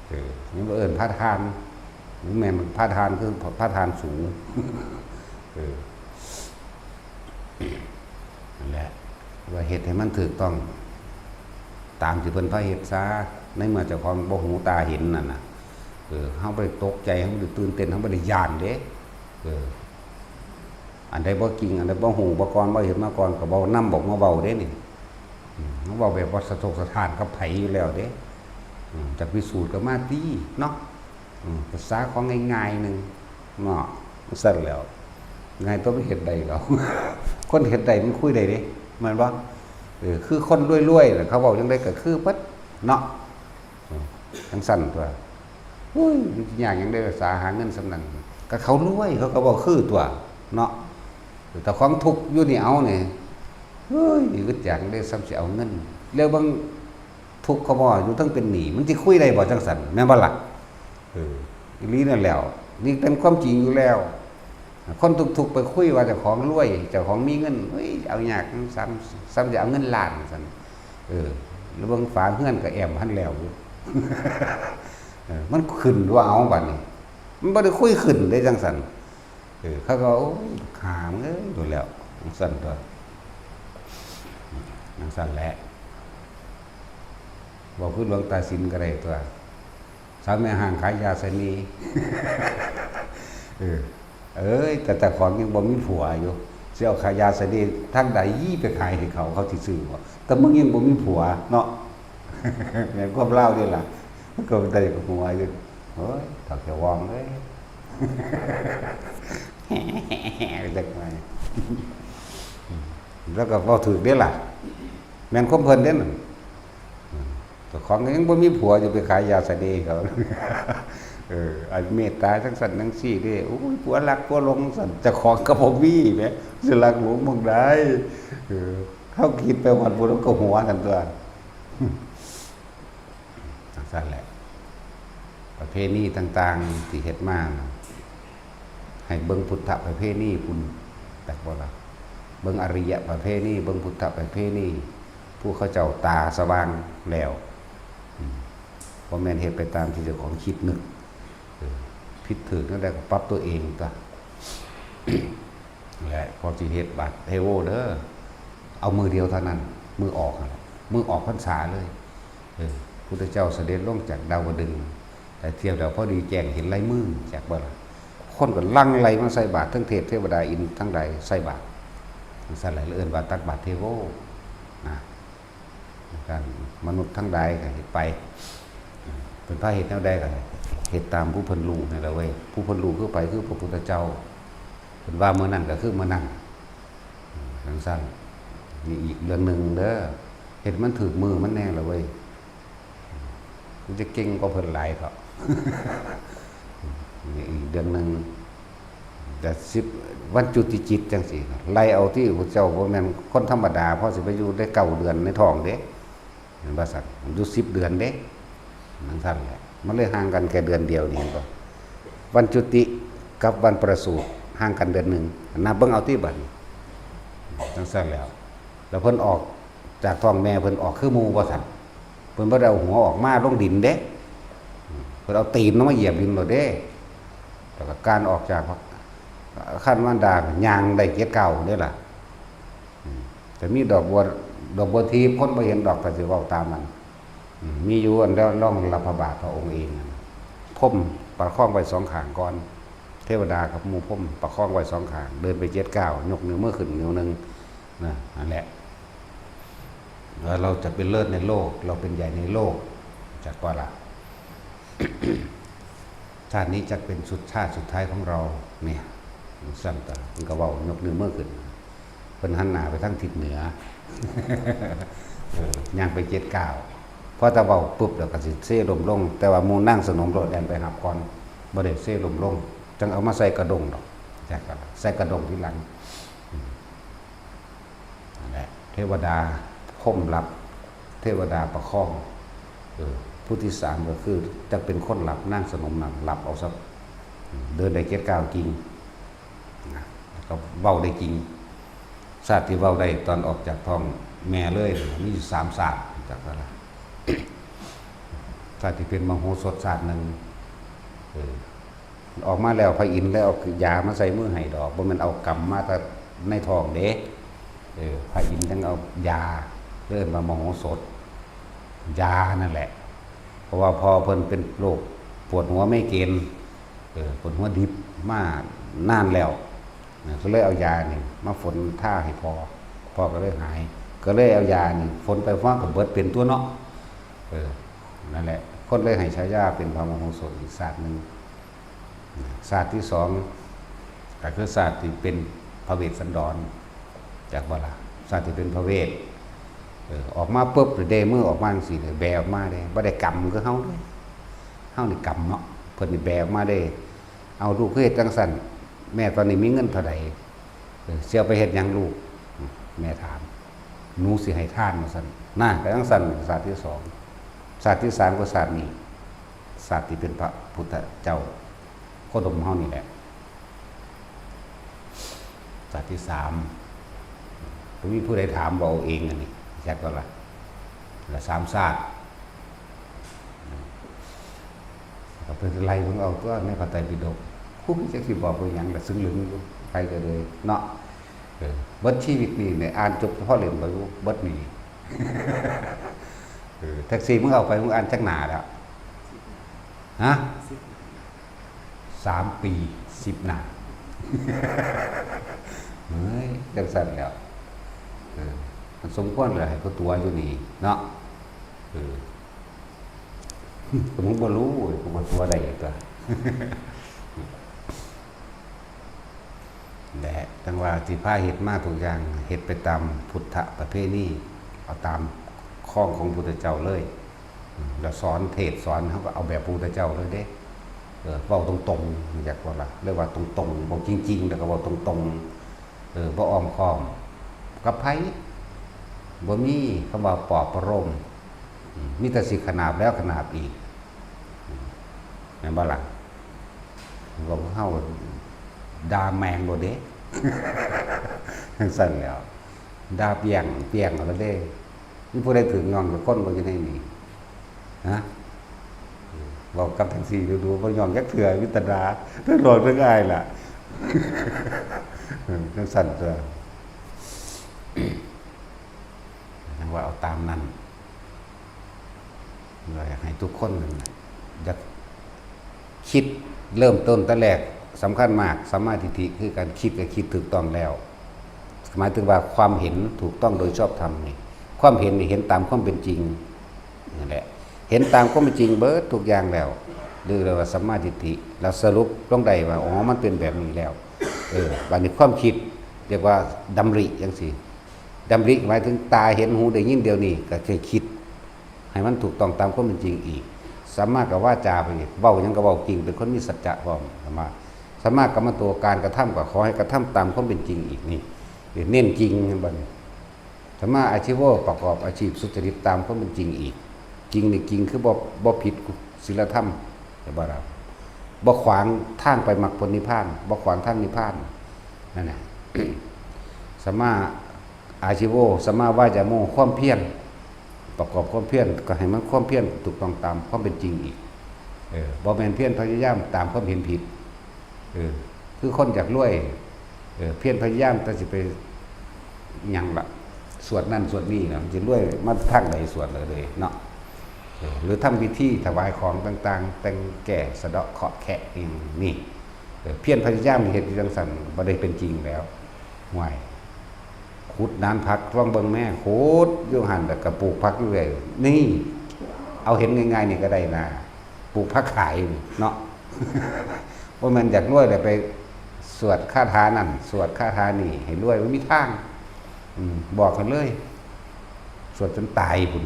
เออ นี่บ่เอิ้นพาทาน นี่แม่นพาทาน คือพาทานสู เออ นั่นแหละ ว่าเฮ็ดให้มันถูกต้อง ตามที่เพิ่นพาเฮ็ดซะ ในเมื่อเจ้าของบ่หูตาเห็นนั่นน่ะ เออ เฮาบ่ได้ตกใจ เฮาบ่ได้ตื่นเต้น เฮาบ่ได้ย้านเด้ เออ อันใดบ่จริง อันใดบ่ฮู้ บ่ก่อน บ่เห็นมาก่อน ก็บ่นำบอกมาเว้าเด้นี่ อืม มาเว้าแบบว่าสะทกสะท้านกับไผอยู่แล้วเด้ อืม จักพิสูจน์ก็มาติเนาะ อืม ภาษาของง่ายๆหนึ่งเนาะ ซั่นแหล้ว ง่ายตัวมันเฮ็ดได้ดอก คนเฮ็ดได้มันคุยได้เด้ แม่นบ่ เออ คือคนรวยๆน่ะ เขาเว้าจั่งใดก็คือเบิดเนาะ อืม จั่งซั่นตั๊ว โอ้ย มันสิยากหยังเด้ ภาษาหาเงินส่ำนั้น ก็เขารวย เขาก็เว้าคือตั๊วเนาะ แต่ของทุกข์อยู่นี่เอานี่ เฮ้ย อึดอยากเด้ ส่ำสิเอาเงิน แล้วบางทุกข์เขาบ่อยู่ทั้งเป็นหนี้ มันสิคุยได้บ่จั่งซั่น แม่นบ่ล่ะ เออ อีหลีนั่นแหล้ว นี่เป็นความจริงอยู่แล้ว คนทุกข์ๆไปคุยว่าเจ้าของรวย เจ้าของมีเงิน เฮ้ย เอายาก ส่ำ ส่ำสิเอาเงินล้านซั่น เออ แล้วเบิ่งฝาเฮือนก็แอมพันแล้วอยู่ เออ มันขึ้นว่าเอาบัดนี้ มันบ่ได้คุยขึ้นได้จั่งซั่น เออ เขาก็ โอ้ย หามึงเอ้ย โดนแล้ว จั่งซั่นตั๊ว จั่งซั่นแหละ เว้าคือหลวงตาสินก็ได้ตั๊ว สาวแม่ฮ้างขายยาเสน่ห์ เออ เอ้ย แต่เจ้าของยังบ่มีผัวอยู่ สิเอาขายยาเสน่ห์ทางใดไปขายให้เขา เขาสิซื้อบ่ แต่มึงยังบ่มีผัวเนาะ แม่นความลาวเด้ล่ะ ก็ได้กับหัวอยู่ โอ้ย เฒ่าแก่วองเอ้ย จักหน่อย แล้วก็เว้าถูกเด้ล่ะ แม่นความเพิ่นเด้นั่น เจ้าของยังบ่มีผัว จะไปขายยาเสน่ห์เขา เออ อันเมตตาจั่งซั่นจั่งซี้เด้ โอ้ย ผัวรักผัวหลงซั่น เจ้าของก็บ่มีแหม สิรักหลงหม่องใด เออ เฮาคิดไปฮอดพุ้นก็หัวซั่นตั๊ว จั่งซั่นแหละ ประเพณีต่างๆที่เฮ็ดมาน่ะ ให้เบิ่งพุทธประเพณีพุ้น จักบ่ล่ะ เบิ่งอริยประเพณี เบิ่งพุทธประเพณี ผู้เขาเจ้าตาสว่างแล้ว อืม บ่แม่นเฮ็ดไปตามที่เจ้าของคิดนึก เออ ผิดถูกแนวใดก็ปรับตัวเองตั๊ว และพอสิเฮ็ดบาตรเทโวเด้อ เอามื้อเดียวเท่านั้น มื้อออกนั่นแหละ มื้อออกพรรษาเลย เออ พุทธเจ้าเสด็จลงจากดาวดึงส์ แต่เที่ยวเดียวพอดีแจ้งเห็นลายมือ จักบ่ล่ะ คนก็หลั่งไหลมาใส่บาตร ทั้งเทพเทวดาอินทร์ทั้งหลายใส่บาตร จั่งซั่นแหละ เอิ้นว่าตักบาตรเทโว นะ การมนุษย์ทั้งหลายก็เฮ็ดไป เพิ่นพาเฮ็ดแนวใดก็เฮ็ดตามผู้เพิ่นรู้นั่นแหละเว้ย ผู้เพิ่นรู้คือไผ คือพระพุทธเจ้า เพิ่นว่ามื้อนั้นก็คือมื้อนั้น จั่งซั่น นี่อีกเรื่องหนึ่งเด้อ เฮ็ดมันถูกมื้อมันแน่ละเว้ย มันจะเก่งกว่าเพิ่นหลายเถาะ นี่อีกเรื่องหนึ่ง แต่สิบ วันจุติจิตจั่งซี้ ไล่เอาที่พระเจ้าบ่แม่นคนธรรมดา พอสิไปอยู่ได้เก้าเดือนในท้องเด้ เห็นบ่ซั่น อยู่สิบเดือนเด้ จั่งซั่นแหละ มันเลยห่างกันแค่เดือนเดียวนี่ เห็นบ่ วันจุติกับวันประสูติห่างกันเดือนหนึ่ง นับเบิ่งเอาติบัดนี้ จั่งซั่นแล้ว แล้วเพิ่นออกจากท้องแม่ เพิ่นออกคือหมู่บ่ซั่น เพิ่นบ่ได้เอาหัวออกมาลงดินเด้ เพิ่นเอาตีนลงมาเหยียบดินโลดเด้ แล้วก็คลานออกจากครรภ์มารดา ย่างได้เจ็ดก้าวเด้ล่ะ อืม แต่มีดอกบัว ดอกบัวทิพย์ คนบ่เห็นดอก แต่สิเว้าตามมัน อืม มีอยู่อันเดียว รองรับพระบาทพระองค์เองนั่นน่ะ พรหมประคองไว้สองข้างก่อน เทวดากับหมู่พรหมประคองไว้สองข้าง เดินไปเจ็ดก้าว ยกนิ้วมือขึ้นนิ้วหนึ่ง นะ นั่นแหละ ว่าเราจะเป็นเลิศในโลก เราเป็นใหญ่ในโลก จักว่าล่ะ ชาตินี้จักเป็นสุดชาติสุดท้ายของเรา เนี่ย มันซ้ำตามันก็เว้ายกนิ้วมือขึ้น เพิ่นหันหน้าไปทางทิศเหนือ เออย่างไปเจ็ดก้าว พอแต่เว้าปุ๊บแล้วก็สิเซล้มลง แต่ว่าหมู่นางสนมโลดแล่นไปหับก่อน บ่ได้เซล้มลง จั่งเอามาใส่กระด้งดอก จักว่าล่ะ ใส่กระด้งทีหลัง อืม นั่นแหละ เทวดาพรหมรับ เทวดาประคอง เออ ผู้ที่สามก็คือจักเป็นคนรับ นางสนมนั่นรับเอาซะ อืม เดินได้เจ็ดก้าวจริง นะ แล้วก็เว้าได้จริง ชาติที่เว้าได้ตอนออกจากท้องแม่เลย มีอยู่สามชาติ จักว่าล่ะ ชาติที่เป็นมโหสถชาติหนึ่ง เออ ออกมาแล้วพระอินทร์เลยเอายามาใส่มือให้ดอก บ่แม่นเอากำมาแต่ในท้องเด้ เออ พระอินทร์จั่งเอายา เอิ้นว่ามโหสถ ยานั่นแหละ เพราะว่าพ่อเพิ่นเป็นโรคปวดหัวไมเกรน เออ ปวดหัวดิบมานานแล้ว นะ ก็เลยเอายานี่มาฝนทาให้พ่อ พ่อก็เลยหาย ก็เลยเอายานี่ฝนไปฟ้องกับเบิดเป็นตัวเนาะ เออ นั่นแหละ คนเลยให้ฉายาเป็นพระมโหสถอีกชาติหนึ่ง ชาติที่สอง ก็คือชาติที่เป็นพระเวสสันดร จักว่าล่ะ ชาติที่เป็นพระเวส เออ ออกมาปุ๊บ เด้มือออกมาจั่งซี้เลย แบออกมาเด้ บ่ได้กำคือเฮาเด้ เฮานี่กำเนาะ เพิ่นนี่แบออกมาเด้ เอาลูกคือเฮ็ดจั่งซั้น แม่ตอนนี้มีเงินเท่าใด เออ สิเอาไปเฮ็ดหยังลูก แม่ถาม หนูสิให้ทานว่าซั่น น่ะ ก็จั่งซั้น ชาติที่สอง ชาติที่สามก็ชาตินี้ ชาติที่เป็นพระพุทธเจ้า โคดมเฮานี่แหละ ชาติที่สาม บ่มีผู้ใดถาม เว้าเอาเองอันนี้ จักว่าล่ะ ละสามชาติ ก็เป็นไล่เบิ่งเอาตัวในพระไตรปิฎก ผู้จักสิบอกว่าหยัง ละซึ่งลึงอยู่ ใครก็เลยเนาะ เออ เบิดชีวิตนี่เนี่ย อ่านจบเฉพาะเล่มเดียว เบิดนี่ เออ แท็กซี่มึงเอาไป มึงอ่านจักหน้าแล้ว ฮะ สามปี สิบหน้า เฮ้ย จั่งซั้นแล้ว เออ มันสมควรเลยให้กูตั๋วอยู่นี่เนาะ เออ ก็มึงบ่รู้เว้ย กูบ่ตั๋วได้ตัว และจั่งว่าที่พาเฮ็ดมาทุกอย่าง เฮ็ดไปตามพุทธประเพณี เอาตามคองของพุทธเจ้าเลย อืม แล้วสอนเทศน์สอน เฮาก็เอาแบบพุทธเจ้าเลยเด้ เออ เว้าตรงๆ อยากว่าล่ะ เรียกว่าตรงๆ เว้าจริงๆ แล้วก็เว้าตรงๆ เออ บ่อ้อมค้อม กับไผ บ่มีคำว่าปลอบประโลม อืม มีแต่สิขนาบแล้วขนาบอีก อืม แม่นบ่ล่ะ เว้าเฮาด่าแม่งโลดเด้ จั่งซั้นแหล้ว ด่าเปี้ยงเปี้ยงเอาโลดเด้ มีผู้ใดถืกย้องจักคนบ่อยู่ในนี้ ฮะ เว้ากับแท็กซี่ดูๆ บ่ย้องจักเทื่อ มีแต่ด่า ทั้งหลอกทั้งอายล่ะ เออ จั่งซั้นตัว จั่งว่าเอาตามนั้น อยากให้ทุกคนนั่นน่ะ อยากคิดเริ่มต้นแต่แรกสำคัญมาก สัมมาทิฏฐิคือการคิดก็คิดถูกต้องแล้ว หมายถึงว่าความเห็นถูกต้องโดยชอบธรรมนี่ ความเห็นนี่เห็นตามความเป็นจริง นั่นแหละ เห็นตามความเป็นจริงเบิดทุกอย่างแล้ว เรียกว่าสัมมาทิฏฐิ แล้วสรุปลงได้ว่า อ๋อ มันเป็นแบบนี้แล้ว เออ บัดนี้ความคิดเรียกว่าดำริจั่งซี้ ดำริหมายถึงตาเห็นหูได้ยินเดี๋ยวนี้ ก็คือคิดให้มันถูกต้องตามความเป็นจริงอีก สัมมากับวาจาไปอีก เว้าหยังก็เว้าจริง เป็นคนมีสัจจะพร้อม สัมมา สัมมากัมมันโต การกระทำก็ขอให้กระทำตามความเป็นจริงอีกนี่ เน้นจริง เห็นบ่นี่ สัมมาอาชีโว ประกอบอาชีพสุจริตตามความเป็นจริงอีก จริงนี่จริงคือบ่ บ่ผิดศีลธรรม แต่บ่ละ บ่ขวางทางไปมรรคผลนิพพาน บ่ขวางทางนิพพาน นั่นน่ะ สัมมาอาชีโว สัมมาวายาโม ความเพียร ประกอบความเพียรก็ให้มันความเพียรถูกต้องตามความเป็นจริงอีก เออ บ่แม่นเพียรพยายามตามความเห็นผิด เออ คือคนอยากรวย เออ เพียรพยายามแต่สิไปหยังล่ะ สวดนั่นสวดนี่น่ะ มันสิรวยมาทางใดสวดเลยเนาะ เออ หรือทำพิธีถวายของต่างๆ แต่งแก้สะเดาะเคราะห์แคะอิหยังนี่ เออ เพียรพยายามเฮ็ดอยู่จั่งซั้น บ่ได้เป็นจริงแล้ว ห่วย ขุดหนานผักลองเบิ่งแม่ ขุดอยู่หั่น แล้วก็ปลูกผักอยู่เรื่อย นี่ เอาเห็นง่ายๆนี่ก็ได้นะ ปลูกผักขายนี่เนาะ ว่ามันอยากรวยเลยไปสวดคาถานั่น สวดคาถานี่ ให้รวย มันมีทาง อืม บอกกันเลย สวดจนตายพุ้น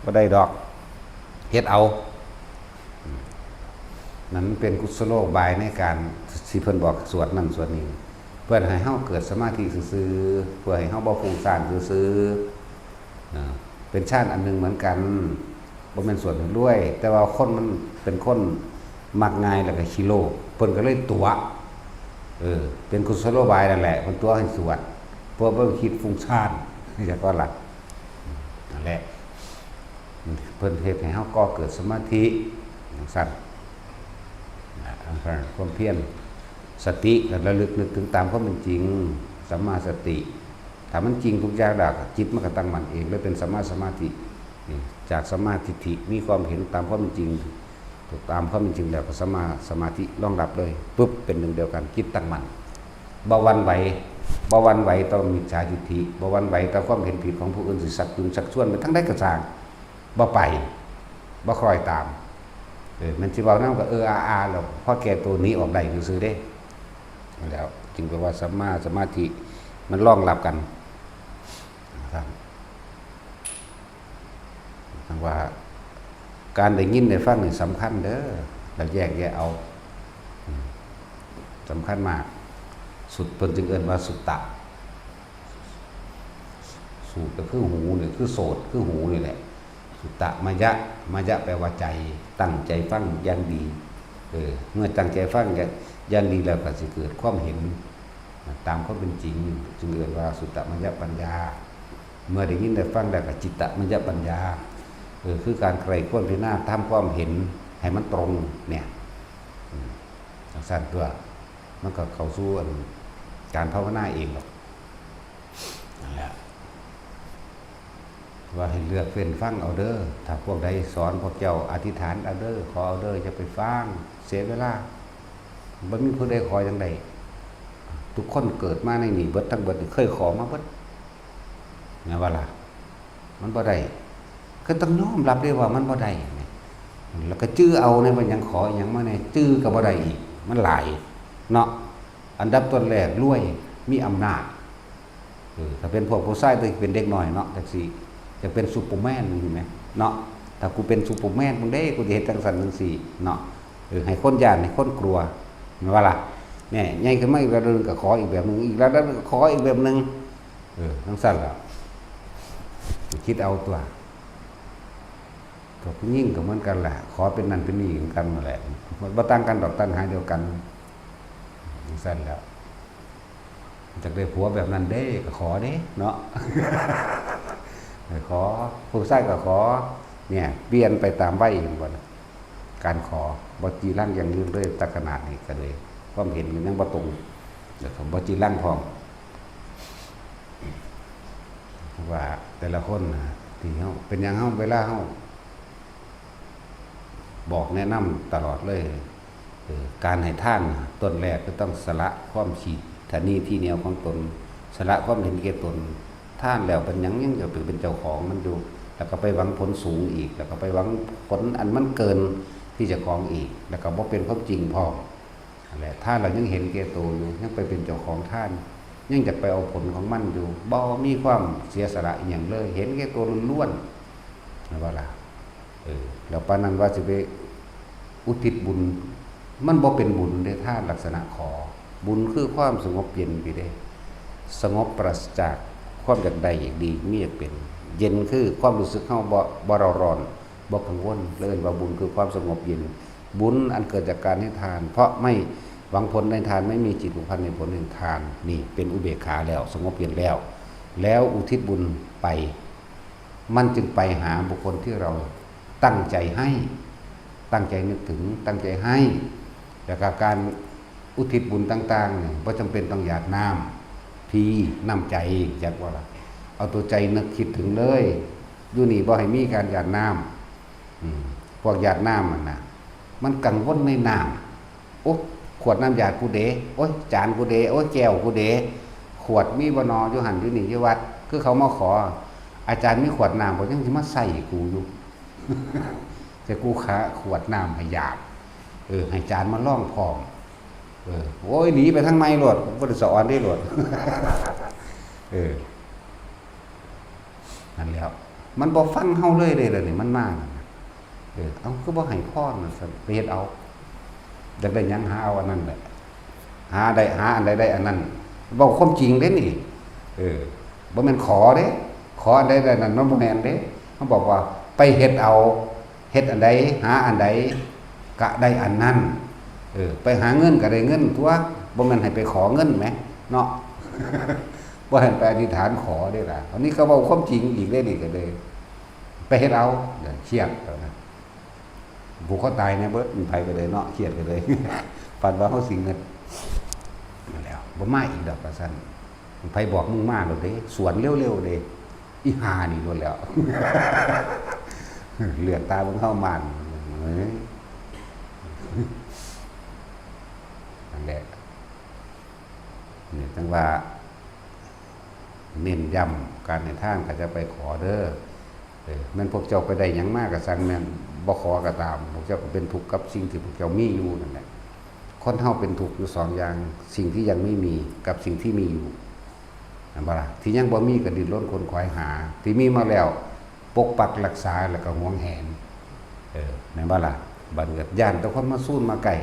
บ่ได้ดอก เฮ็ดเอา อืม นั่นเป็นกุศโลบายในการที่เพิ่นบอกสวดนั่นสวดนี่ เพื่อให้เฮาเกิดสมาธิซื่อๆ เพื่อให้เฮาบ่ฟุ้งซ่านซื่อๆ อ่า เป็นฌานอันหนึ่งเหมือนกัน บ่แม่นสวดให้รวย แต่ว่าคนมันเป็นคนมักง่ายแล้วก็ขี้โลภ เพิ่นก็เลยตั๋ว เออ เป็นกุศโลบายนั่นแหละ เพิ่นตั๋วให้สวด เพื่อบ่คิดฟุ้งซ่าน จักว่าล่ะ นั่นแหละ เพิ่นเฮ็ดให้เฮาก่อเกิดสมาธิ จั่งซั้น นะ ความเพียร สติก็ระลึกนึกถึงตามความเป็นจริง สัมมาสติ ถ้ามันจริงทุกอย่างแล้ว จิตมันก็ตั้งมั่นเอง เลยเป็นสัมมาสมาธิ นี่ จากสัมมาทิฏฐิ มีความเห็นตามความเป็นจริง ถูกตามความเป็นจริงแล้วก็สัมมาสมาธิรองรับเลย ปุ๊บ เป็นหนึ่งเดียวกัน จิตตั้งมั่น บ่หวั่นไหว บ่หวั่นไหวต่อมิจฉาทิฏฐิ บ่หวั่นไหวต่อความเห็นผิดของผู้อื่น สิชักจูงชักชวนไปทางใดก็ช่าง บ่ไป บ่คล้อยตาม เออ แม่นสิเว้านำก็เอออาอาแล้ว พอแก้ตัวหนีออกได้ซื่อๆเด้ นั่นแหล้ว จึงแปลว่าสัมมาสมาธิ มันรองรับกัน นะครับ จั่งว่า การได้ยินได้ฟังนี่สำคัญเด้อ แล้วแยกแยะเอา อืม สำคัญมาก สุต เพิ่นจึงเอิ้นว่าสุตตะ สูตรก็คือหูนี่ คือโสต คือหูนี่แหละ สุตตะมยะ มยะแปลว่าใจ ตั้งใจฟังอย่างดี เออ เมื่อตั้งใจฟังอย่าง อย่างดีแล้วก็สิเกิดความเห็น ตามความเป็นจริง จึงเรียกว่าสุตตมยปัญญา เมื่อได้ยินได้ฟังแล้วก็จิตตมยปัญญา เออ คือการใคร่ครวญพิจารณาทำความเห็นให้มันตรงเนี่ย อืม จั่งซั้นตัว มันก็เข้าสู่อันการภาวนาเองหรอก นั่นแหละ ว่าให้เลือกเฟ้นฟังเอาเด้อ ถ้าพวกใดสอนพวกเจ้าอธิษฐานเอาเด้อ ขอเอาเด้อ อย่าไปฟัง เสียเวลา บ่มีผู้ใดขอจั่งใด ทุกคนเกิดมาในนี่เบิดทั้งเบิดนี่เคยขอมาเบิด แม่นบ่ล่ะ มันบ่ได้ ก็ต้องยอมรับเด้ว่ามันบ่ได้ แล้วก็จื่อเอาในว่าหยังขอหยังมาแหน่ จื่อก็บ่ได้อีก มันหลาย เนาะ อันดับต้นแรกรวย มีอำนาจ เออ ถ้าเป็นพวกผู้ชายตัวเป็นเด็กน้อยเนาะ จั่งซี้ อยากเป็นซูเปอร์แมน จั่งซี้แหม เนาะ ถ้ากูเป็นซูเปอร์แมน มึงเด้ กูสิเฮ็ดจั่งซั้นจั่งซี้ เนาะ เออ ให้คนย้าน ให้คนกลัว แม่นบ่ล่ะ เนี่ย ใหญ่ขึ้นมาอีกระดับหนึ่งก็ขออีกแบบหนึ่ง อีกระดับหนึ่งก็ขออีกแบบหนึ่ง เออ จั่งซั้นล่ะ คิดเอาตัว พวกผู้หญิงก็เหมือนกันแหละ ขอเป็นนั่นเป็นนี่เหมือนกันนั่นแหละ บ่ต่างกันดอก ตัณหาเดียวกัน จั่งซั้นแหล้ว อยากได้ผัวแบบนั้นเด้ ก็ขอเด้ เนาะ ขอ ผู้ชายก็ขอ เนี่ย เปลี่ยนไปตามวัย เห็นบ่ล่ะ การขอ บ่จีรังยั่งยืนเลย แต่ขนาดนี้ก็เลย ความเห็นมันยังบ่ตรง แล้วก็บ่จีรังพร้อม ว่าแต่ละคนน่ะ ที่เฮา เป็นหยังเฮา เวลาเฮา บอกแนะนำตลอดเลย เออ การให้ทานน่ะ ต้นแรกก็ต้องสละความขี้ตะหนี่ทีเหนียวของตน สละความเห็นแก่ตน ทานแล้วเป็นหยังยังจะไปเป็นเจ้าของมันอยู่ แล้วก็ไปหวังผลสูงอีก แล้วก็ไปหวังผลอันมันเกินที่เจ้าของอีก แล้วก็บ่เป็นความจริงพร้อม นั่นแหละ ทานแล้วยังเห็นแก่ตัวอยู่ ยังไปเป็นเจ้าของทาน ยังอยากไปเอาผลของมันอยู่ บ่มีความเสียสละอิหยังเลย เห็นแก่ตัวล้วนๆ แม่นบ่ล่ะ เออ แล้วปานนั้นว่าสิไปอุทิศบุญ มันบ่เป็นบุญเด้ ทานลักษณะขอ บุญคือความสงบเย็นพี้เด้ สงบปราศจากความอยากได้อยากดี มีอยากเป็น เย็นคือความรู้สึกเฮาบ่ บ่เร่าร้อน บ่กังวล เอิ้นว่าบุญคือความสงบเย็น บุญอันเกิดจากการให้ทาน เพราะไม่หวังผลในทาน ไม่มีจิตผูกพันในผลแห่งทาน นี่เป็นอุเบกขาแล้ว สงบเย็นแล้ว แล้วอุทิศบุญไป มันจึงไปหาบุคคลที่เราตั้งใจให้ ตั้งใจนึกถึง ตั้งใจให้ แล้วก็การอุทิศบุญต่างๆนี่ บ่จำเป็นต้องหยาดน้ำ พี น้ำใจ จักว่าล่ะ เอาตัวใจนึกคิดถึงเลย อยู่นี่บ่ให้มีการหยาดน้ำ อืม พวกหยาดน้ำมันน่ะ มันกังวลในน้ำ โอ๊ะ ขวดน้ำหยาดกูเด้ โอ๊ย จานกูเด้ โอ๊ย แก้วกูเด้ ขวดมีบ่นอ อยู่หั่นอยู่นี่อยู่วัด คือเขามาขอ อาจารย์มีขวดน้ำบ่ ยังสิมาใส่กูอยู่ ใส่กูขาขวดน้ำให้หยาบ เออ ให้จานมาลองพร้อม เออ โอ้ย หนีไปทางไม้โลด บ่ได้สะออนได้โลด เออ นั่นแหล้ว มันบ่ฟังเฮาเลยเด้ เดี๋ยวนี้มันมานั่นน่ะ เออ เอา คือบ่ให้พรนั่นซั่น ไปเฮ็ดเอา อยากได้หยังหาเอาอันนั้นแหละ หาได้ หาอันใดได้อันนั้น เว้าความจริงเด้นี่ เออ บ่แม่นขอเด้ ขออันใดได้นั้น มันบ่แม่นเด้ มันบอกว่าไปเฮ็ดเอา เฮ็ดอันใด หาอันใด ก็ได้อันนั้น เออ ไปหาเงินก็ได้เงินตั๊ว บ่แม่นให้ไปขอเงินแหม เนาะ บ่ให้ไปอธิษฐานขอเด้ล่ะ อันนี้ก็เว้าความจริงอีกเด้นี่ก็เลย ไปเฮ็ดเอา เดี๋ยวเครียดแล้วนะ ผูกคอตายเนี่ยเบิด มันไปก็เลยเนาะ เครียดก็เลย ฝันว่าเฮาสิเงิน นั่นแหล้ว บ่มาอีกดอกว่าซั่น ไผบอกมึงมาโลดเด้ สวนเร็วๆเด้ อีห่านี่โลดแล้ว เหลือกตาเบิ่งเฮามาน เอ้ย นั่นแหละ เนี่ย จั่งว่า เน้นย้ำ การให้ทานก็จะไปขอเด้อ เออ แม่นพวกเจ้าไปได้หยังมาก็ซัง แม่นบ่ขอก็ตาม พวกเจ้าก็เป็นทุกข์กับสิ่งที่พวกเจ้ามีอยู่นั่นแหละ คนเฮาเป็นทุกข์อยู่สองอย่าง สิ่งที่ยังไม่มีกับสิ่งที่มีอยู่ แม่นบ่ล่ะ ที่ยังบ่มีก็ดิ้นรนขวนขวายหา ที่มีมาแล้วปกปักรักษาแล้วก็หวงแหน เออ แม่นบ่ล่ะ บัดนี้ก็ย้านแต่คนมาซูนมาใกล้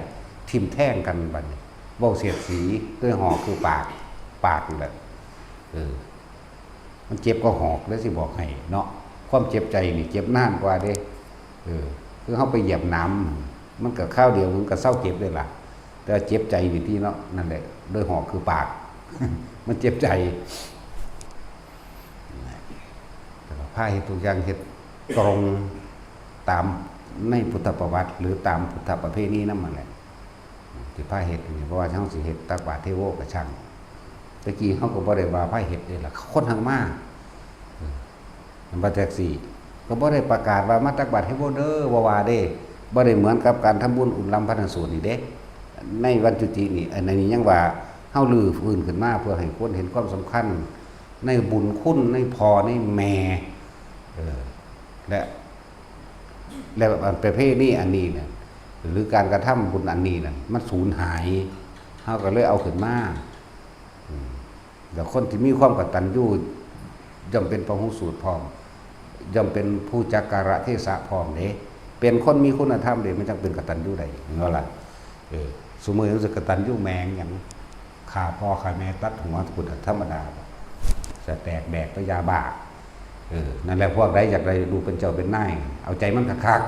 ทิ่มแทงกันบัดนี้ เว้าเสียดสีด้วยหอกคือปาก ปากนั่นแหละ เออ มันเจ็บกว่าหอกเด้อ สิบอกให้เนาะ ความเจ็บใจนี่เจ็บนานกว่าเด้ เออ คือเฮาไปเหยียบหนาม มันก็คราวเดียวมันก็เซาเจ็บเลยล่ะ แต่ว่าเจ็บใจนี่ติเนาะ นั่นแหละ ด้วยหอกคือปาก มันเจ็บใจ แต่ว่าพาเฮ็ดทุกอย่างเฮ็ดตรงตามในพุทธประวัติ หรือตามพุทธประเพณีนำนั่นแหละ ที่พาเฮ็ดนี่ เพราะว่าเฮาสิเฮ็ดตักบาตรเทโวก็ช่าง แต่กี้เฮาก็บ่ได้ว่าพาเฮ็ดเด้ล่ะ คนหังมา เออ มันว่าจั่งซี้ ก็บ่ได้ประกาศว่ามาตักบาตรเทโวเด้อ บ่ว่าเด้ บ่ได้เหมือนกับการทำบุญอุ่นลำพระนสูตรนี่เด้ ในวันจุตินี่ อันนี้ยังว่าเฮารื้อฟื้นขึ้นมาเพื่อให้คนเห็นความสำคัญ ในบุญคุณ ในพ่อ ในแม่ เออ และ และอันประเพณีอันนี้เนี่ย หรือการกระทำบุญอันนี้น่ะ มันสูญหาย เฮาก็เลยเอาขึ้นมา อืม แล้วคนที่มีความกตัญญู ย่อมเป็นพหูสูตรพร้อม ย่อมเป็นผู้จักกาลเทศะพร้อมเด้ เป็นคนมีคุณธรรมเด้ มันจั่งเป็นกตัญญูได้ เห็นบ่ล่ะ เออ ซุมื้อนี้มันสิกตัญญูแม่งหยัง ฆ่าพ่อฆ่าแม่ตัดหัวพุ้นน่ะธรรมดา สะแตกแดกแต่ยาบ้า เออ นั่นแหละ พวกใดอยากได้ลูกเป็นเจ้าเป็นนาย เอาใจมันคัก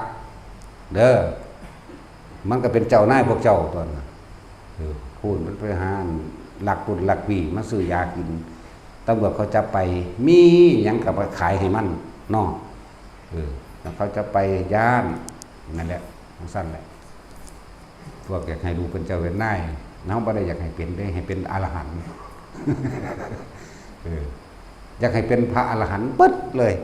ๆ เด้อ มันก็เป็นเจ้านายพวกเจ้าตั๊วน่ะ เออ พู้นมันไปหาลักปุ้นลักปี้มาซื้อยากิน ตำรวจเขาจับไป มีหยังก็ไปขายให้มันเนาะ เออ แล้วเขาจับไปย้าน นั่นแหละ จั่งซั้นแหละ พวกอยากให้ลูกเป็นเจ้าเป็นนาย เฮาบ่ได้อยากให้เป็นเด้ ให้เป็นอรหันต์ เออ อยากให้เป็นพระอรหันต์เบิดเลย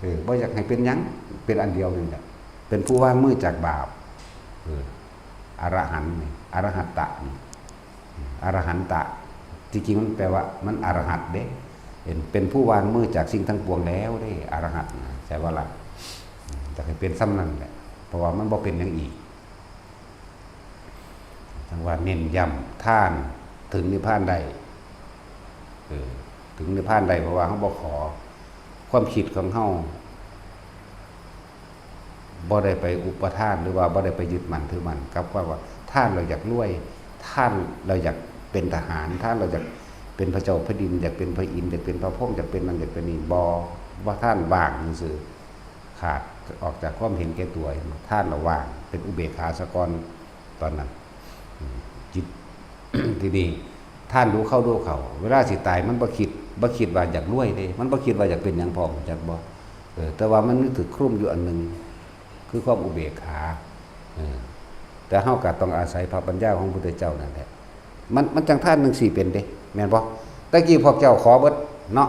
เออ บ่อยากให้เป็นหยัง เป็นอันเดียวนี่แหละ เป็นผู้วางมือจากบาป เออ อรหันต์นี่ อรหัตตะนี่ อรหันตะ ที่จริงมันแปลว่ามันอรหัตเด้ เป็น เป็นผู้วางมือจากสิ่งทั้งปวงแล้วเด้ อรหัตนะ ใช่บ่ล่ะ อยากให้เป็นส่ำนั่นแหละ เพราะว่ามันบ่เป็นหยังอีก จั่งว่าเน้นย้ำ ทานถึงนิพพานได้ เออ ถึงนิพพานได้ เพราะว่าเฮาบ่ขอ ความคิดของเฮาบ่ได้ไปอุปทาน หรือว่าบ่ได้ไปยึดมั่นถือมั่นกับความว่า ทานแล้วอยากรวย ทานแล้วอยากเป็นทหาร ทานแล้วอยากเป็นพระเจ้าแผ่นดิน อยากเป็นพระอินทร์ อยากเป็นพระพรหม อยากเป็นนั่นอยากเป็นนี่ บ่ บ่ ทานว่างซื่อๆ ขาดออกจากความเห็นแก่ตัว ทานแล้วว่าง เป็นอุเบกขาซะก่อน ตอนนั้น อืม จิต ทีนี้ ทานดูเข้าดูเข้า เวลาสิตายมันบ่คิด บ่คิดว่าอยากรวยเด้ มันบ่คิดว่าอยากเป็นหยังพร้อม จักบ่ เออ แต่ว่ามันนึกถึงคลุมอยู่อันหนึ่ง คือความอุเบกขา เออ แต่เฮาก็ต้องอาศัยพระปัญญาของพระพุทธเจ้านั่นแหละ มัน มันจั่งทานจั่งซี้เป็นเด้ แม่นบ่ แต่กี้พวกเจ้าขอเบิดเนาะ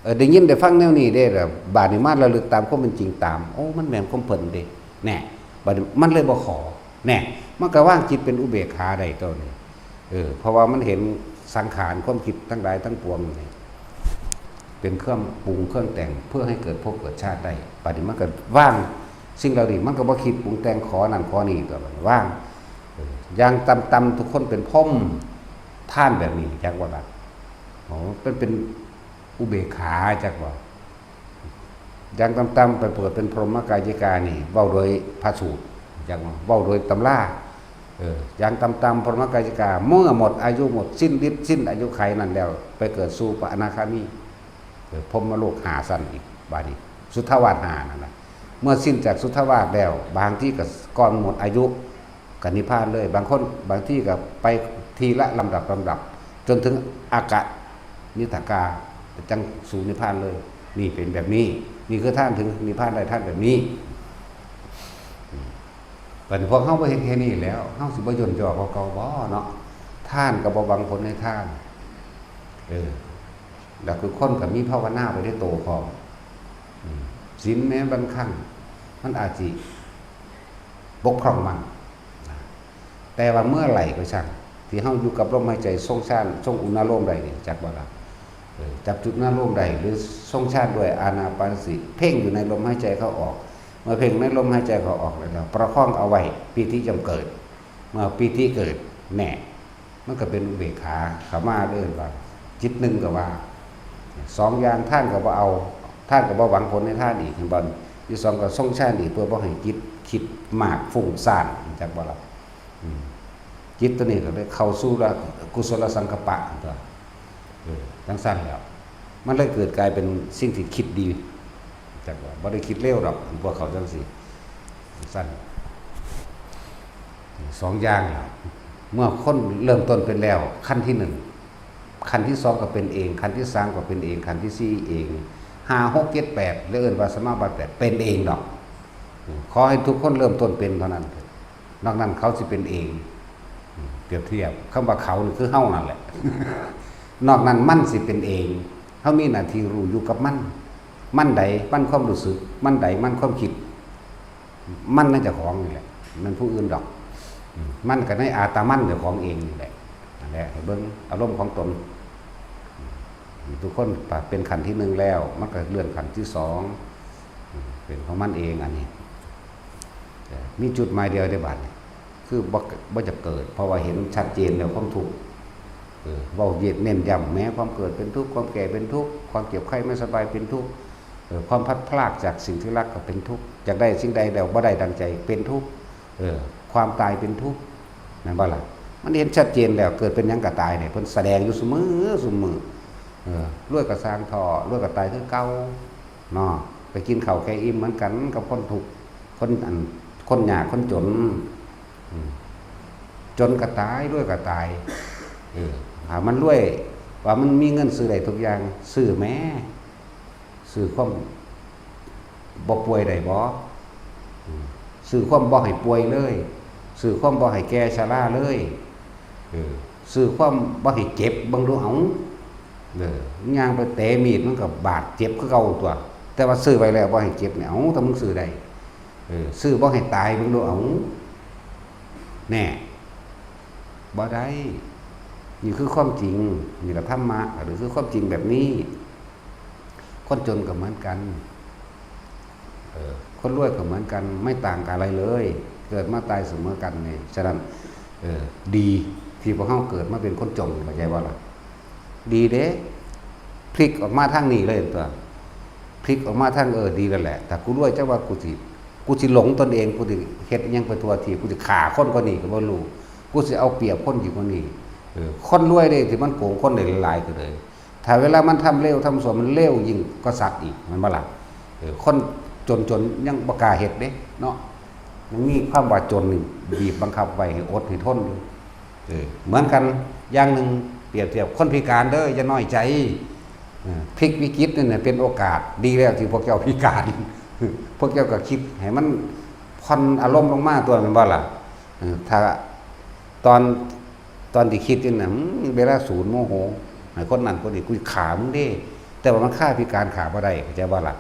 เออ ได้ยินได้ฟังแนวนี้เด้ แล้วบาดนี้มาระลึกตามความเป็นจริงตาม โอ้ มันแม่นความเพิ่นเด้ แน่ บาดนี้มันเลยบ่ขอ แน่ มันก็วางจิตเป็นอุเบกขาได้ตัวนี้ เออ เพราะว่ามันเห็นสังขารความคิดทั้งหลายทั้งปวงนี่ เป็นเครื่องปรุงเครื่องแต่งเพื่อให้เกิดภพเกิดชาติได้ บาดนี้มันก็วาง สิ่งเหล่านี้มันก็บ่คิดปรุงแต่งขอนั่นขอนี่ ตัวมันว่าง เออ อย่างต่ำๆทุกคนเป็นพรหม ทานแบบนี้จักว่าล่ะ โอ้ เป็น เป็นอุเบกขาจักว่า อย่างต่ำๆไปเปิดเป็นพรหมกายิกานี่ เว้าโดยพระสูตร จักว่า เว้าโดยตำรา เออ อย่างต่ำๆพรหมกายิกา เมื่อหมดอายุหมดสิ้นฤทธิ์สิ้นอายุไขนั้นแล้ว ไปเกิดสู่พระอนาคามี เออ พรหมโลกห้าชั้นอีก บาดนี้ สุทธาวาสห้านั่นน่ะ เมื่อสิ้นจากสุทธาวาสแล้ว บางที่ก็ก่อนหมดอายุ ก็นิพพานเลย บางคน บางที่ก็ไปทีละลำดับลำดับ จนถึงอากนิทกา จั่งสู่นิพพานเลย นี่เป็นแบบนี้ นี่คือทานถึงนิพพานได้ ทานแบบนี้ อืม บัดนี้พวกเฮาบ่เฮ็ดแค่นี้แล้ว เฮาสิบ่ย่นย่อกว่าเก่าบ่เนาะ ทานก็บ่หวังผลในทาน เออ แล้วคือคนก็มีภาวนาไปในโตพร้อม อืม ศีลแม้บางครั้ง มันอาจสิบกพร่องมั่ง แต่ว่าเมื่อไหร่ก็ช่าง ที่เฮาอยู่กับลมหายใจทรงฌาน ทรงอุณาโลมได้นี่ จักบ่ล่ะ เออ จับจุดอุณาโลมได้ หรือทรงฌานด้วยอานาปานสติ เพ่งอยู่ในลมหายใจเข้าออก เมื่อเพ่งในลมหายใจเข้าออกแล้ว ประคองเอาไว้ ปีติย่อมเกิด เมื่อปีติเกิด แน่ มันก็เป็นอุเบกขาเข้ามาเด้อ ว่า จิตหนึ่งก็ว่า สองอย่าง ทานก็บ่เอา ทานก็บ่หวังผลในทานอีก เห็นบ่ อยู่สองก็ทรงฌานอีก เพื่อบ่ให้จิตคิดมากฟุ้งซ่าน จักบ่ล่ะ อืม จิตตัวนี้ก็เลยเข้าสู่ละกุศลสังกัปปะตัว เออ จั่งซั่นแล้ว มันเลยเกิดกลายเป็นสิ่งที่คิดดี จักว่าบ่ได้คิดเลวดอก พวกเขาจั่งซี้ จั่งซั่น สองอย่างล่ะ เมื่อคนเริ่มต้นเป็นแล้ว ขั้นที่หนึ่ง ขั้นที่สองก็เป็นเอง ขั้นที่สามก็เป็นเอง ขั้นที่สี่เอง ห้า หก เจ็ด แปด แล้วเอิ้นว่าสมาบัติแปด เป็นเองดอก ขอให้ทุกคนเริ่มต้นเป็นเท่านั้น นอกนั้นเขาสิเป็นเอง เปรียบเทียบ คำว่าเขานี่คือเฮานั่นแหละ นอกนั้นมันสิเป็นเอง เฮามีหน้าที่รู้อยู่กับมัน มันใด มันความรู้สึก มันใด มันความคิด มันในเจ้าของนี่แหละ มันผู้อื่นดอก มันก็ในอัตตามันเจ้าของเองนี่แหละ นั่นแหละ ให้เบิ่งอารมณ์ของตน ทุกคนเป็นขั้นที่หนึ่งแล้ว มันก็เลื่อนขั้นที่สอง เป็นของมันเองอันนี้ มีจุดหมายเดียวเด้บัดนี้ คือบ่ บ่จะเกิด เพราะว่าเห็นชัดเจนแล้วความทุกข์ เออ เว้าเย็นเน้นย้ำ แม้ความเกิดเป็นทุกข์ ความแก่เป็นทุกข์ ความเจ็บไข้ไม่สบายเป็นทุกข์ เออ ความพลัดพรากจากสิ่งที่รักก็เป็นทุกข์ อยากได้สิ่งใดแล้วบ่ได้ดังใจเป็นทุกข์ เออ ความตายเป็นทุกข์ แม่นบ่ล่ะ มันเห็นชัดเจนแล้ว เกิดเป็นหยังก็ตายเนี่ย เพิ่นแสดงอยู่ซุมื้อซุมื้อ เออ รวยก็ซ่างเถาะ รวยก็ตายคือเก่า เนาะ ไปกินข้าวแค่อิ่มเหมือนกันกับคนทุกข์ คนอัน คนยากคนจน อืม จนก็ตาย รวยก็ตาย เออ ถ้ามันรวย ว่ามันมีเงินซื้อได้ทุกอย่าง ซื้อแหม ซื้อความบ่ป่วยได้บ่ อืม ซื้อความบ่ให้ป่วยเลย ซื้อความบ่ให้แก่ชราเลย เออ ซื้อความบ่ให้เจ็บ เบิ่งดูเอา เออ ย่างไปเตะมีดมันก็บาดเจ็บคือเก่าตัว แต่ว่าซื้อไว้แล้วบ่ให้เจ็บเนี่ย เอ้า แต่มึงซื้อได้ เออ ซื้อบ่ให้ตาย เบิ่งดูเอา แน่ บ่ได้ นี่คือความจริง นี่ก็ธรรมะ หรือคือความจริงแบบนี้ คนจนก็เหมือนกัน เออ คนรวยก็เหมือนกัน ไม่ต่างกันอะไรเลย เกิดมาตายเสมอกันนี่ ฉะนั้น เออ ดีที่พวกเฮาเกิดมาเป็นคนจน เข้าใจบ่ล่ะ ดีเด้ พลิกออกมาทางนี้เลยตัว พลิกออกมาทาง เออ ดีแล้วแหละ ถ้ากูรวย จักว่ากูสิ กูสิหลงตนเอง กูสิเฮ็ดอิหยังไปทั่วทีป กูสิฆ่าคนกว่านี้ก็บ่รู้ กูสิเอาเปรียบคนยิ่งกว่านี้ เออ คนรวยเด้ที่มันโกงคนได้หลายๆก็เลย ถ้าเวลามันทำเลวทำชั่ว มันเลวยิ่งกว่าสัตว์อีก แม่นบ่ล่ะ เออ คนจนๆยังบ่กล้าเฮ็ดเด้เนาะ ยังมีความว่าจนนี่บีบบังคับไว้ให้อดให้ทนอยู่ เออ เหมือนกันอย่างหนึ่ง เปรียบเทียบคนพิการเด้อ อย่าน้อยใจ เออ พลิกวิกฤตนี่นะเป็นโอกาส ดีแล้วที่พวกเจ้าพิการ พวกเจ้าก็คิดให้มันผ่อนอารมณ์ลงมาตัว แม่นบ่ล่ะ เออ ถ้าตอน ตอนที่คิดนี่นะ อืม เวลาสูนโมโห ให้คนนั้นคนนี้ กูฆ่ามึงเด้ แต่ว่ามันฆ่าพิการฆ่าบ่ได้ เข้าใจบ่ล่ะ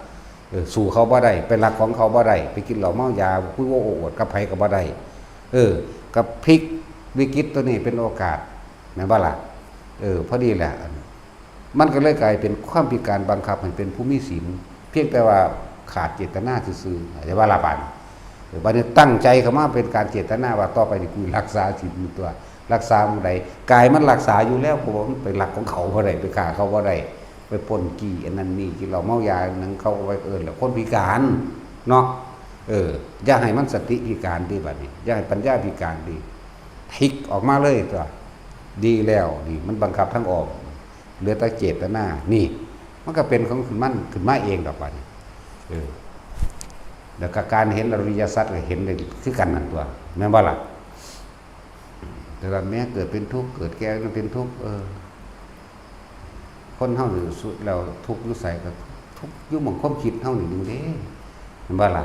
เออ สู้เขาบ่ได้ ไปลักของเขาบ่ได้ ไปกินเหล้าเมายา คุยโอ้อวดกับไผก็บ่ได้ เออ กับพลิกวิกฤตตัวนี้เป็นโอกาส แม่นบ่ล่ะ เออ พอดีแหละ มันก็เลยกลายเป็นความพิการบังคับให้เป็นผู้มีศีล เพียงแต่ว่าขาดเจตนาซื่อๆ เข้าใจบ่ล่ะบาดนี้ บัดนี้ตั้งใจเข้ามาเป็นการเจตนาว่าต่อไปนี่กูรักษาศีลตัว รักษาหม่องใด กายมันรักษาอยู่แล้ว เพราะว่ามันไปลักของเขาบ่ได้ ไปฆ่าเขาบ่ได้ ไปปล้นจี้อันนั้นนี่ กินเหล้าเมายาหยัง เขาก็ไปเอิ้นแล้วคนพิการเนาะ เออ อย่าให้มันสติพิการติบัดนี้ อย่าให้ปัญญาพิการติ พลิกออกมาเลยตัว ดีแล้วนี่ มันบังคับทางอ้อม เหลือแต่เจตนา นี่ มันก็เป็นของมันขึ้นมาเองดอกบัดนี้ เออ แล้วก็การเห็นอริยสัจก็เห็นได้คือกันนั่นตัว แม่นบ่ล่ะ? แต่ว่าแม้เกิดเป็นทุกข์ เกิดแก่เป็นทุกข์ เออ คนเฮานี่สุดแล้วทุกข์อยู่ไสก็ทุกข์อยู่หม่องความคิดเฮานี่หนึ่งเด้ แม่นบ่ล่ะ?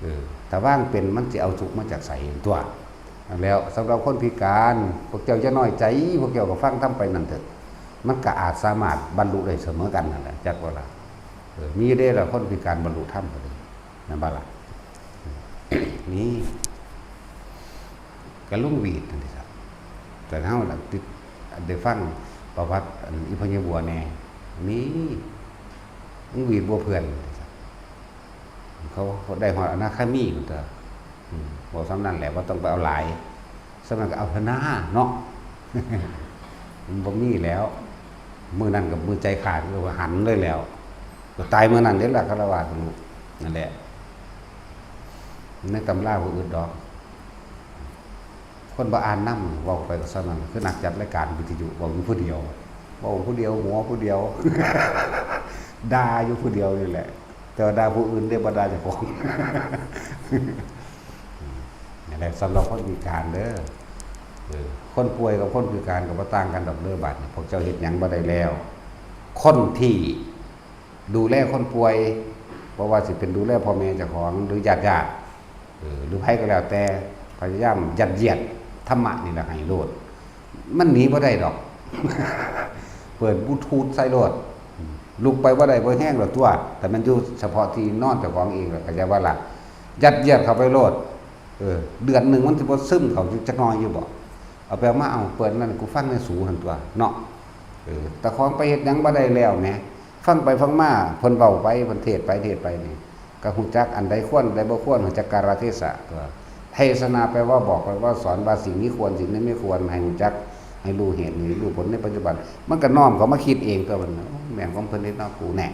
เออ ถ้าว่างเป็นมันสิเอาทุกข์มาจากไสตัว แล้วสำหรับคนพิการ พวกเจ้าอย่าน้อยใจ พวกเจ้าก็ฟังธรรมไปนั่นเถอะ มันก็อาจสามารถบรรลุได้เสมอกันนั่นแหละ จักบ่ล่ะ? เออ มีเด้ล่ะ คนพิการบรรลุธรรมก็ดี แม่นบ่ล่ะ? นี่ ก็ลุงหวีดนั่นสิครับ แต่เฮาน่ะติด ได้ฟังประวัติอันอีพ่อใหญ่บัวแน่ นี่ ลุงหวีดบัวเพื่อนนั่นสิครับ เขาได้ฮอดอนาคามีพุ้นตัว อืม เว้าส่ำนั้นแหละ บ่ต้องไปเอาหลาย ส่ำนั้นก็เอาเถาะนาเนาะ มันบ่มีแล้ว มื้อนั้นก็มื้อใจขาด ก็หันเลยแล้ว ก็ตายมื้อนั้นเด้ล่ะ ฆราวาสลูก นั่นแหละ ในตำราบ่อึดดอก คนบ่อ่านนำ เว้าไปก็ส่ำนั้น คือนักจัดรายการวิทยุ เว้าอยู่ผู้เดียว เว้าผู้เดียว หัวผู้เดียว ด่าอยู่ผู้เดียวนี่แหละ แต่ว่าด่าผู้อื่นเด้ บ่ด่าเจ้าของ นั่นแหละ สำหรับคนพิการเด้อ เออ คนป่วยกับคนพิการก็บ่ต่างกันดอกเด้อ บัดนี้ พวกเจ้าเฮ็ดหยังบ่ได้แล้ว คนที่ดูแลคนป่วย บ่ว่าสิเป็นดูแลพ่อแม่เจ้าของ หรือญาติๆ เออ หรือไผก็แล้วแต่ พยายามยัดเยียดธรรมะนี่แหละให้โลด มันหนีบ่ได้ดอก เปิดบลูทูธใส่โลด ลุกไปบ่ได้ บ่แฮงดอกตัว แต่มันอยู่เฉพาะที่นอนเจ้าของเอง แล้วก็อย่าว่าล่ะ ยัดเยียดเข้าไปโลด เออ เดือนหนึ่งมันสิบ่ซึมเข้าอยู่จักหน่อยอยู่บ่ เอาไปเอามา เอาเปิดนั่นกูฟังในสูหั่นตัวเนาะ เออ แต่ของไปเฮ็ดหยังบ่ได้แล้วแหม ฟังไปฟังมา เพิ่นเว้าไป เพิ่นเทศน์ไปเทศน์ไปนี่ ก็ฮู้จักอันใดควร อันใดบ่ควร ฮู้จักกาลเทศะตัว เทศนาแปลว่าบอก แปลว่าสอนว่าสิ่งนี้ควร สิ่งนี้ไม่ควร ให้ฮู้จัก ให้รู้เหตุ ให้รู้ผลในปัจจุบัน มันก็น้อมเข้ามาคิดเองตัวมัน โอ้ แม่นของเพิ่นเด้เนาะ กูแน่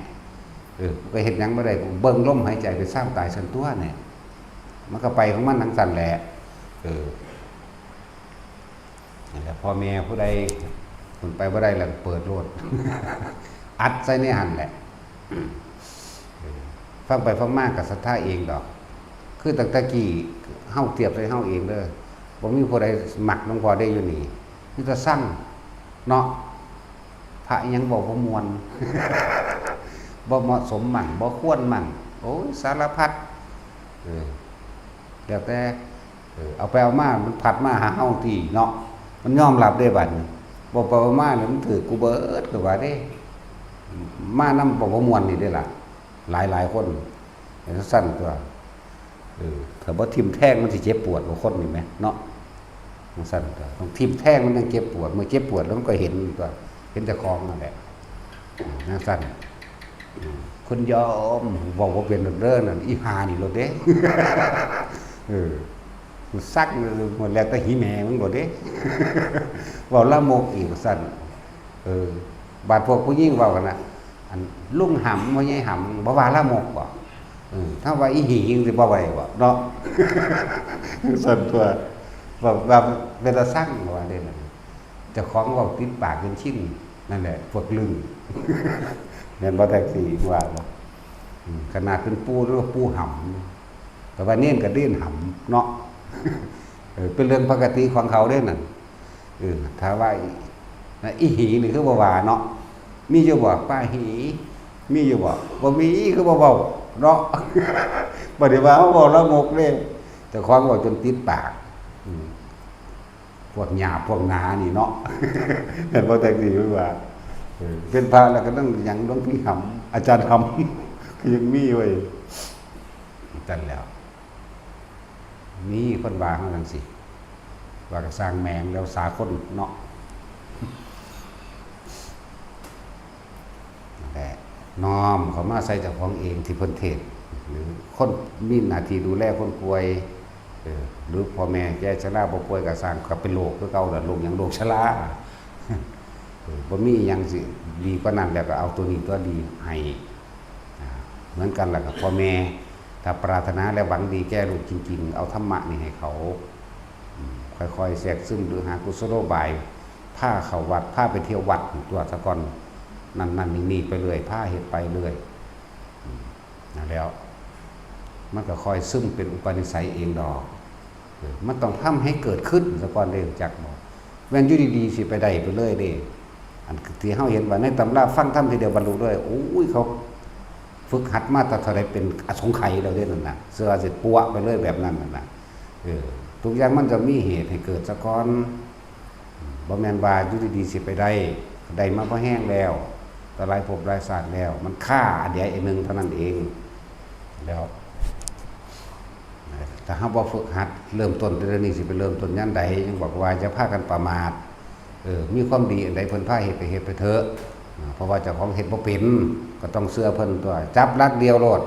เออ กูก็เฮ็ดหยังบ่ได้ กูเบิ่งลมหายใจไปซ่ามตายซั่นตัวเนี่ย มันก็ไปของมันจั่งซั่นแหละ เออ นั่นแหละ พ่อแม่ผู้ใดเพิ่นไปบ่ได้แล้วก็เปิดโลด อัดใส่ในหั่นแหละ เออ ฟังไปฟังมาก็ศรัทธาเองดอก คือตั้งแต่กี้เฮาเทียบใส่เฮาเองเด้อ บ่มีผู้ใดมักหลวงพ่อเด้อยู่นี่ มีแต่ซังเนาะ พระอิหยังเว้าบ่ม่วน บ่เหมาะสมมั่ง บ่ควรมั่ง โอ้ย สารพัด เออ แล้วแต่ เออ เอาไปเอามา มันพัดมาหาเฮาติเนาะ มันยอมรับเด้บัดนี้ บ่ไปบ่มาเนี่ยมันถืกกูเบิดก็ว่าเด้ มานำบ่บ่ม่วนนี่เด้ล่ะ หลายๆ คน เป็นจั่งซั่นตัว เออ ถ้าบ่ทิ่มแทงมันสิเจ็บปวดกว่าคนนี่แหมเนาะ จั่งซั่นตัว ต้องทิ่มแทงมันจั่งเจ็บปวด เมื่อเจ็บปวดแล้วมันก็เห็นตัว เห็นเจ้าของนั่นแหละ จั่งซั่น คุณโยม เว้าบ่เป็นดอกเด้อนั่น อีห่านี่โลดเด้ เออ ซักหมดแล้วแต่หีแม่มึงโลดเด้ เว้าลามกอีกว่าซั่น เออ บาดพวกผู้หญิงเว้ากันนะ อันลุงหำ พ่อใหญ่หำ บ่ว่าลามกบ่ เออ ถ้าว่าอีหีจั่งสิบ่ไหวบ่เนาะ ซั่นตัว แบบ แบบเป็นตาซังว่าเด้นั่น เจ้าของเว้าติดปากจนชิน นั่นแหละ พวกลึง แม่นบ่แท็กซี่ว่าบ่ อืม ขนาดเป็นปู่หรือว่าปู่หำ แต่ว่าเณรก็เณรหำเนาะ เออ เป็นเรื่องปกติของเขาเด้นั่น เออ ถ้าว่าอี นะ อีหีนี่คือบ่ว่าเนาะ มีอยู่บ่ ป้าหี มีอยู่บ่ บ่มีคือบ่เว้าเนาะ บ่ได้ว่าเฮาเว้าลามกเด้ เจ้าของเว้าจนติดปาก อืม พวกหยาบพวกหนานี่เนาะ แม่นบ่แท็กซี่เพิ่นว่า เออ เป็นพระแล้วก็ต้องหยังหลวงพี่หำ อาจารย์หำ ก็ยังมีเว้ย จั่งซั่นแหล้ว มีคนว่าเฮาจั่งซี้ ว่าก็ซ่างแม่งแล้วสากลเนาะ นั่นแหละ น้อมเข้ามาใส่เจ้าของเองที่เพิ่นเทศน์ หรือ คนมีหน้าที่ดูแลคนป่วย เออ หรือพ่อแม่แก่ชราบ่ป่วยก็สร้าง ก็เป็นโรคคือเก่าล่ะ โรคหยัง โรคชรา เออ บ่มีหยังสิดีกว่านั้นแล้ว ก็เอาตัวนี้ตัวดีให้ อ่า เหมือนกันล่ะครับ พ่อแม่ ถ้าปรารถนาและหวังดีแก่ลูกจริงๆ เอาธรรมะนี่ให้เขา อืม ค่อยๆ แทรกซึม หรือหากุศโลบาย พาเข้าวัด พาไปเที่ยววัดตัวซะก่อน นั่นๆ นี่ๆ ไปเรื่อย พาเฮ็ดไปเรื่อย อืม นั่นแหล้ว มันก็ค่อยซึมเป็นอุปนิสัยเองดอก เออ มันต้องทำให้เกิดขึ้นซะก่อนเด้ จักบ่ แม่นอยู่ดีๆ สิไปได้ไปเลยเด้ อันที่เฮาเห็นว่าในตำราฟังธรรมทีเดียวบรรลุเลย โอ้ย เขาฝึกหัดมาแต่เท่าใดเป็นอสงไขยแล้วเด้นั่นน่ะ เสื้อสิปัวไปเลยแบบนั้นน่ะนะ เออ ทุกอย่างมันจะมีเหตุให้เกิดซะก่อน บ่แม่นว่าอยู่ดีๆ สิไปได้ ได้มาพอแฮงแล้ว แต่หลายภพหลายชาติแล้ว มันคาอันเดียวอันหนึ่งเท่านั้นเอง แล้ว ถ้าเฮาบ่ฝึกหัด เริ่มต้นแต่เดี๋ยวนี้สิไปเริ่มต้นยามใด ยังบอกว่าอย่าพากันประมาท เออ มีความดีอันใดเพิ่นพาเฮ็ดก็เฮ็ดไปเถอะ อ่า เพราะว่าเจ้าของเฮ็ดบ่เป็น ก็ต้องเชื่อเพิ่นตัว จับหลักเดียวโลด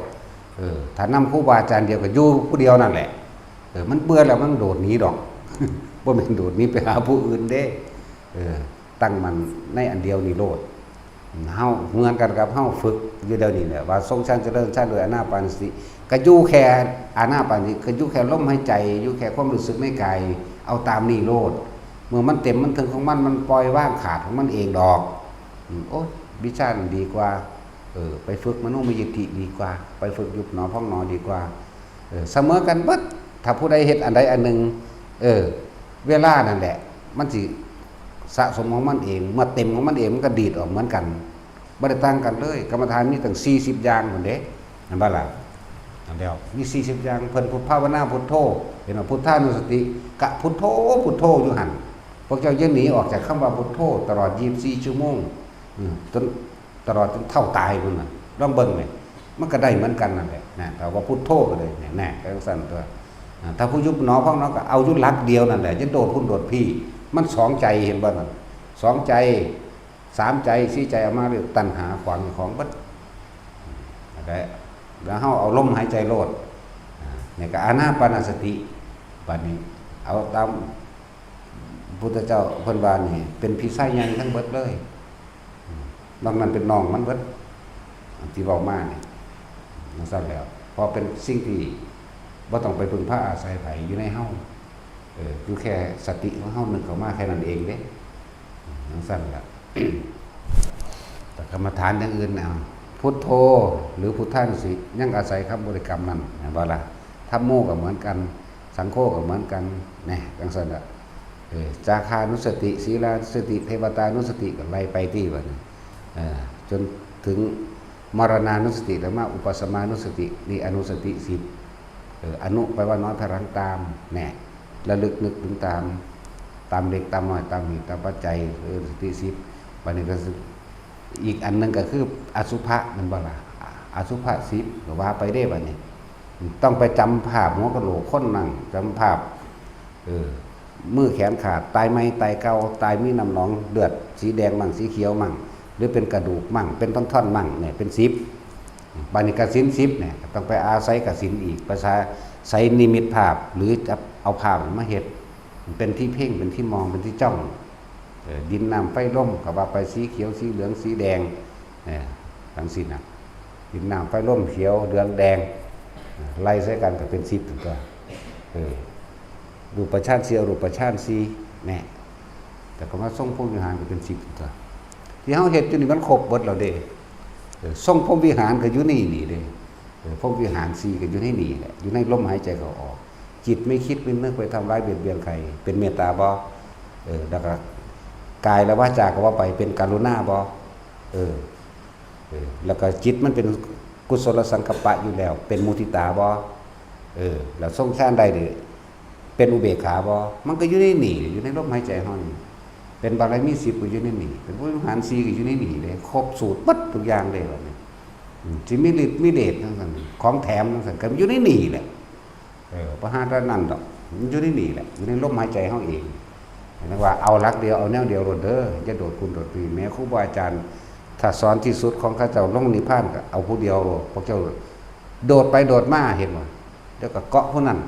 เออ ถ้านำครูบาอาจารย์เดียวก็อยู่ผู้เดียวนั่นแหละ เออ มันเบื่อแล้วมันโดดหนีดอก บ่แม่นโดดหนีไปหาผู้อื่นเด้ เออ ตั้งมั่นในอันเดียวนี่โลด เฮาเหมือนกันกับเฮาฝึกอยู่เดี๋ยวนี้แหละ ว่าทรงฌานเจริญฌานด้วยอานาปานสติ ก็อยู่แค่อานาปานสติ ก็อยู่แค่ลมหายใจ อยู่แค่ความรู้สึกในกาย เอาตามนี่โลด เมื่อมันเต็มมันถึงของมัน มันปล่อยวางขาดของมันเองดอก อืม โอ้ย วิชานั้นดีกว่า เออ ไปฝึกมโนมยิทธิดีกว่า ไปฝึกยุบหนอพองหนอดีกว่า เออ เสมอกันเบิด ถ้าผู้ใดเฮ็ดอันใดอันหนึ่ง เออ เวลานั่นแหละ มันสิสะสมของมันเอง เมื่อเต็มของมันเอง มันก็ดีดออกเหมือนกัน บ่ได้ต่างกันเลย กรรมฐานมีตั้งสี่สิบอย่างพุ้นเด้ เห็นบ่ล่ะ อันเดียว มีสี่สิบอย่าง เพิ่นพุทธภาวนาพุทโธ เห็นบ่ พุทธานุสติ กะพุทโธ พุทโธอยู่หั่น พวกเจ้าอย่าหนีออกจากคำว่าพุทโธตลอดยี่สิบสี่ชั่วโมง อืม จน ตลอดจนเฒ่าตายพุ้นน่ะ ลองเบิ่งแหม มันก็ได้เหมือนกันนั่นแหละ นะ ถ้าว่าพุทโธก็เลย เนี่ย แน่ ก็จั่งซั่นตัว อ่า ถ้าผู้ยุบหนอพองหนอก็เอาอยู่หลักเดียวนั่นแหละ อย่าโดดพุ้นโดดพี้ มันสองใจ เห็นบ่นั่น สองใจ สามใจ สี่ใจ เอามาเรียกตัณหาขวางของเบิด แล้วก็ แล้วเฮาเอาลมหายใจโลด อ่า นี่ก็อานาปานสติ บัดนี้ เอาตามพุทธเจ้าเพิ่นว่านี่ เป็นพีไซใหญ่ทั้งเบิดเลย นอกนั้นเป็นน้องมันเบิด อันที่เว้ามานี่ จั่งซั่นแหล้ว เพราะเป็นสิ่งที่บ่ต้องไปพึ่งพาอาศัยไผ อยู่ในเฮา เออ อยู่แค่สติของเฮานึกเข้ามาแค่นั้นเองเด้ จั่งซั่นแหละ แต่กรรมฐานอย่างอื่นน่ะ พุทโธ หรือพุทธานุสติ ยังอาศัยคำบริกรรมนั่น เห็นบ่ล่ะ ธัมโมก็เหมือนกัน สังโฆก็เหมือนกัน แน่ จั่งซั่นล่ะ เออ จาคานุสติ ศีลานุสติ เทวตานุสติ ก็ไล่ไปติบัดนี้ เออ จนถึงมรณานุสติ แล้วมาอุปสมานุสติ นี่อนุสติสิบ เออ อนุแปลว่าน้อย ถอยหลังตาม แน่ ระลึกนึกถึงตาม ตามเล็กตามน้อย ตามเหตุตามปัจจัย เออ สติสิบ บัดนี้ก็สิ อีกอันหนึ่งก็คืออสุภะ แม่นบ่ล่ะ อสุภะสิบ ก็ว่าไปเด้บัดนี้ ต้องไปจำภาพหัวกะโหลกคนนั่ง จำภาพ เออ มือแขนขาด ตายใหม่ตายเก่า ตายมีน้ำหนองเลือดสีแดงมั่งสีเขียวมั่ง หรือเป็นกระดูกมั่ง เป็นท่อนๆมั่ง เนี่ย เป็นสิบ บัดนี้กสิณสิบเนี่ย ต้องไปอาศัยกสิณอีก ไปอาศัยนิมิตภาพ หรือจะเอาภาพมาเฮ็ด เป็นที่เพ่ง เป็นที่มอง เป็นที่จ้อง เออ ดินน้ำไฟลม ก็ว่าไป สีเขียว สีเหลือง สีแดง เออ จั่งซี้นะ ดินน้ำไฟลม เขียว เหลือง แดง เออ ไล่ใส่กันก็เป็นสิบตัว เออ รูปฌานสี่ อรูปฌานสี่ แน่ แต่ก็มาทรงพรหมวิหารก็เป็นสิบตัว ที่เฮาเฮ็ดอยู่นี่มันครบเบิดแล้วเด้ เออ ทรงพรหมวิหารก็อยู่นี่นี่เด้ เออ พรหมวิหารสี่ก็อยู่ในนี่แหละ อยู่ในลมหายใจเข้าออก จิตไม่คิดไม่นึกไปทำร้ายเบียดเบียนใคร เป็นเมตตาบ่ เออ แล้วก็กายและวาจาก็ว่าไป เป็นกรุณาบ่ เออ เออ แล้วก็จิตมันเป็นกุศลสังกัปปะอยู่แล้ว เป็นมุทิตาบ่ เออ แล้วทรงฌานได้นี่ เป็นอุเบกขาบ่ มันก็อยู่ในนี่ อยู่ในลมหายใจเฮานี่ เป็นบารมีสิบก็อยู่ในนี่ เป็นพรหมวิหารสี่ก็อยู่ในนี่เด้ ครบสูตรเบิดทุกอย่างเลยบัดนี้ อืม สิมีฤทธิ์มีเดชจั่งซั่น ของแถมจั่งซั่น ก็อยู่ในนี่แหละ เออ บ่หาแต่นั้นดอก มันอยู่ในนี่แหละ อยู่ในลมหายใจเฮาเอง เรียกว่าเอาหลักเดียว เอาแนวเดียวโลดเด้อ อย่าโดดพุ้นโดดพี้ แม้ครูบาอาจารย์ ถ้าสอนที่สุดของเขาเจ้าลงนิพพานก็เอาผู้เดียวโลด พวกเจ้า โดดไปโดดมา เห็นบ่ เดี๋ยวก็เกาะผู้นั้น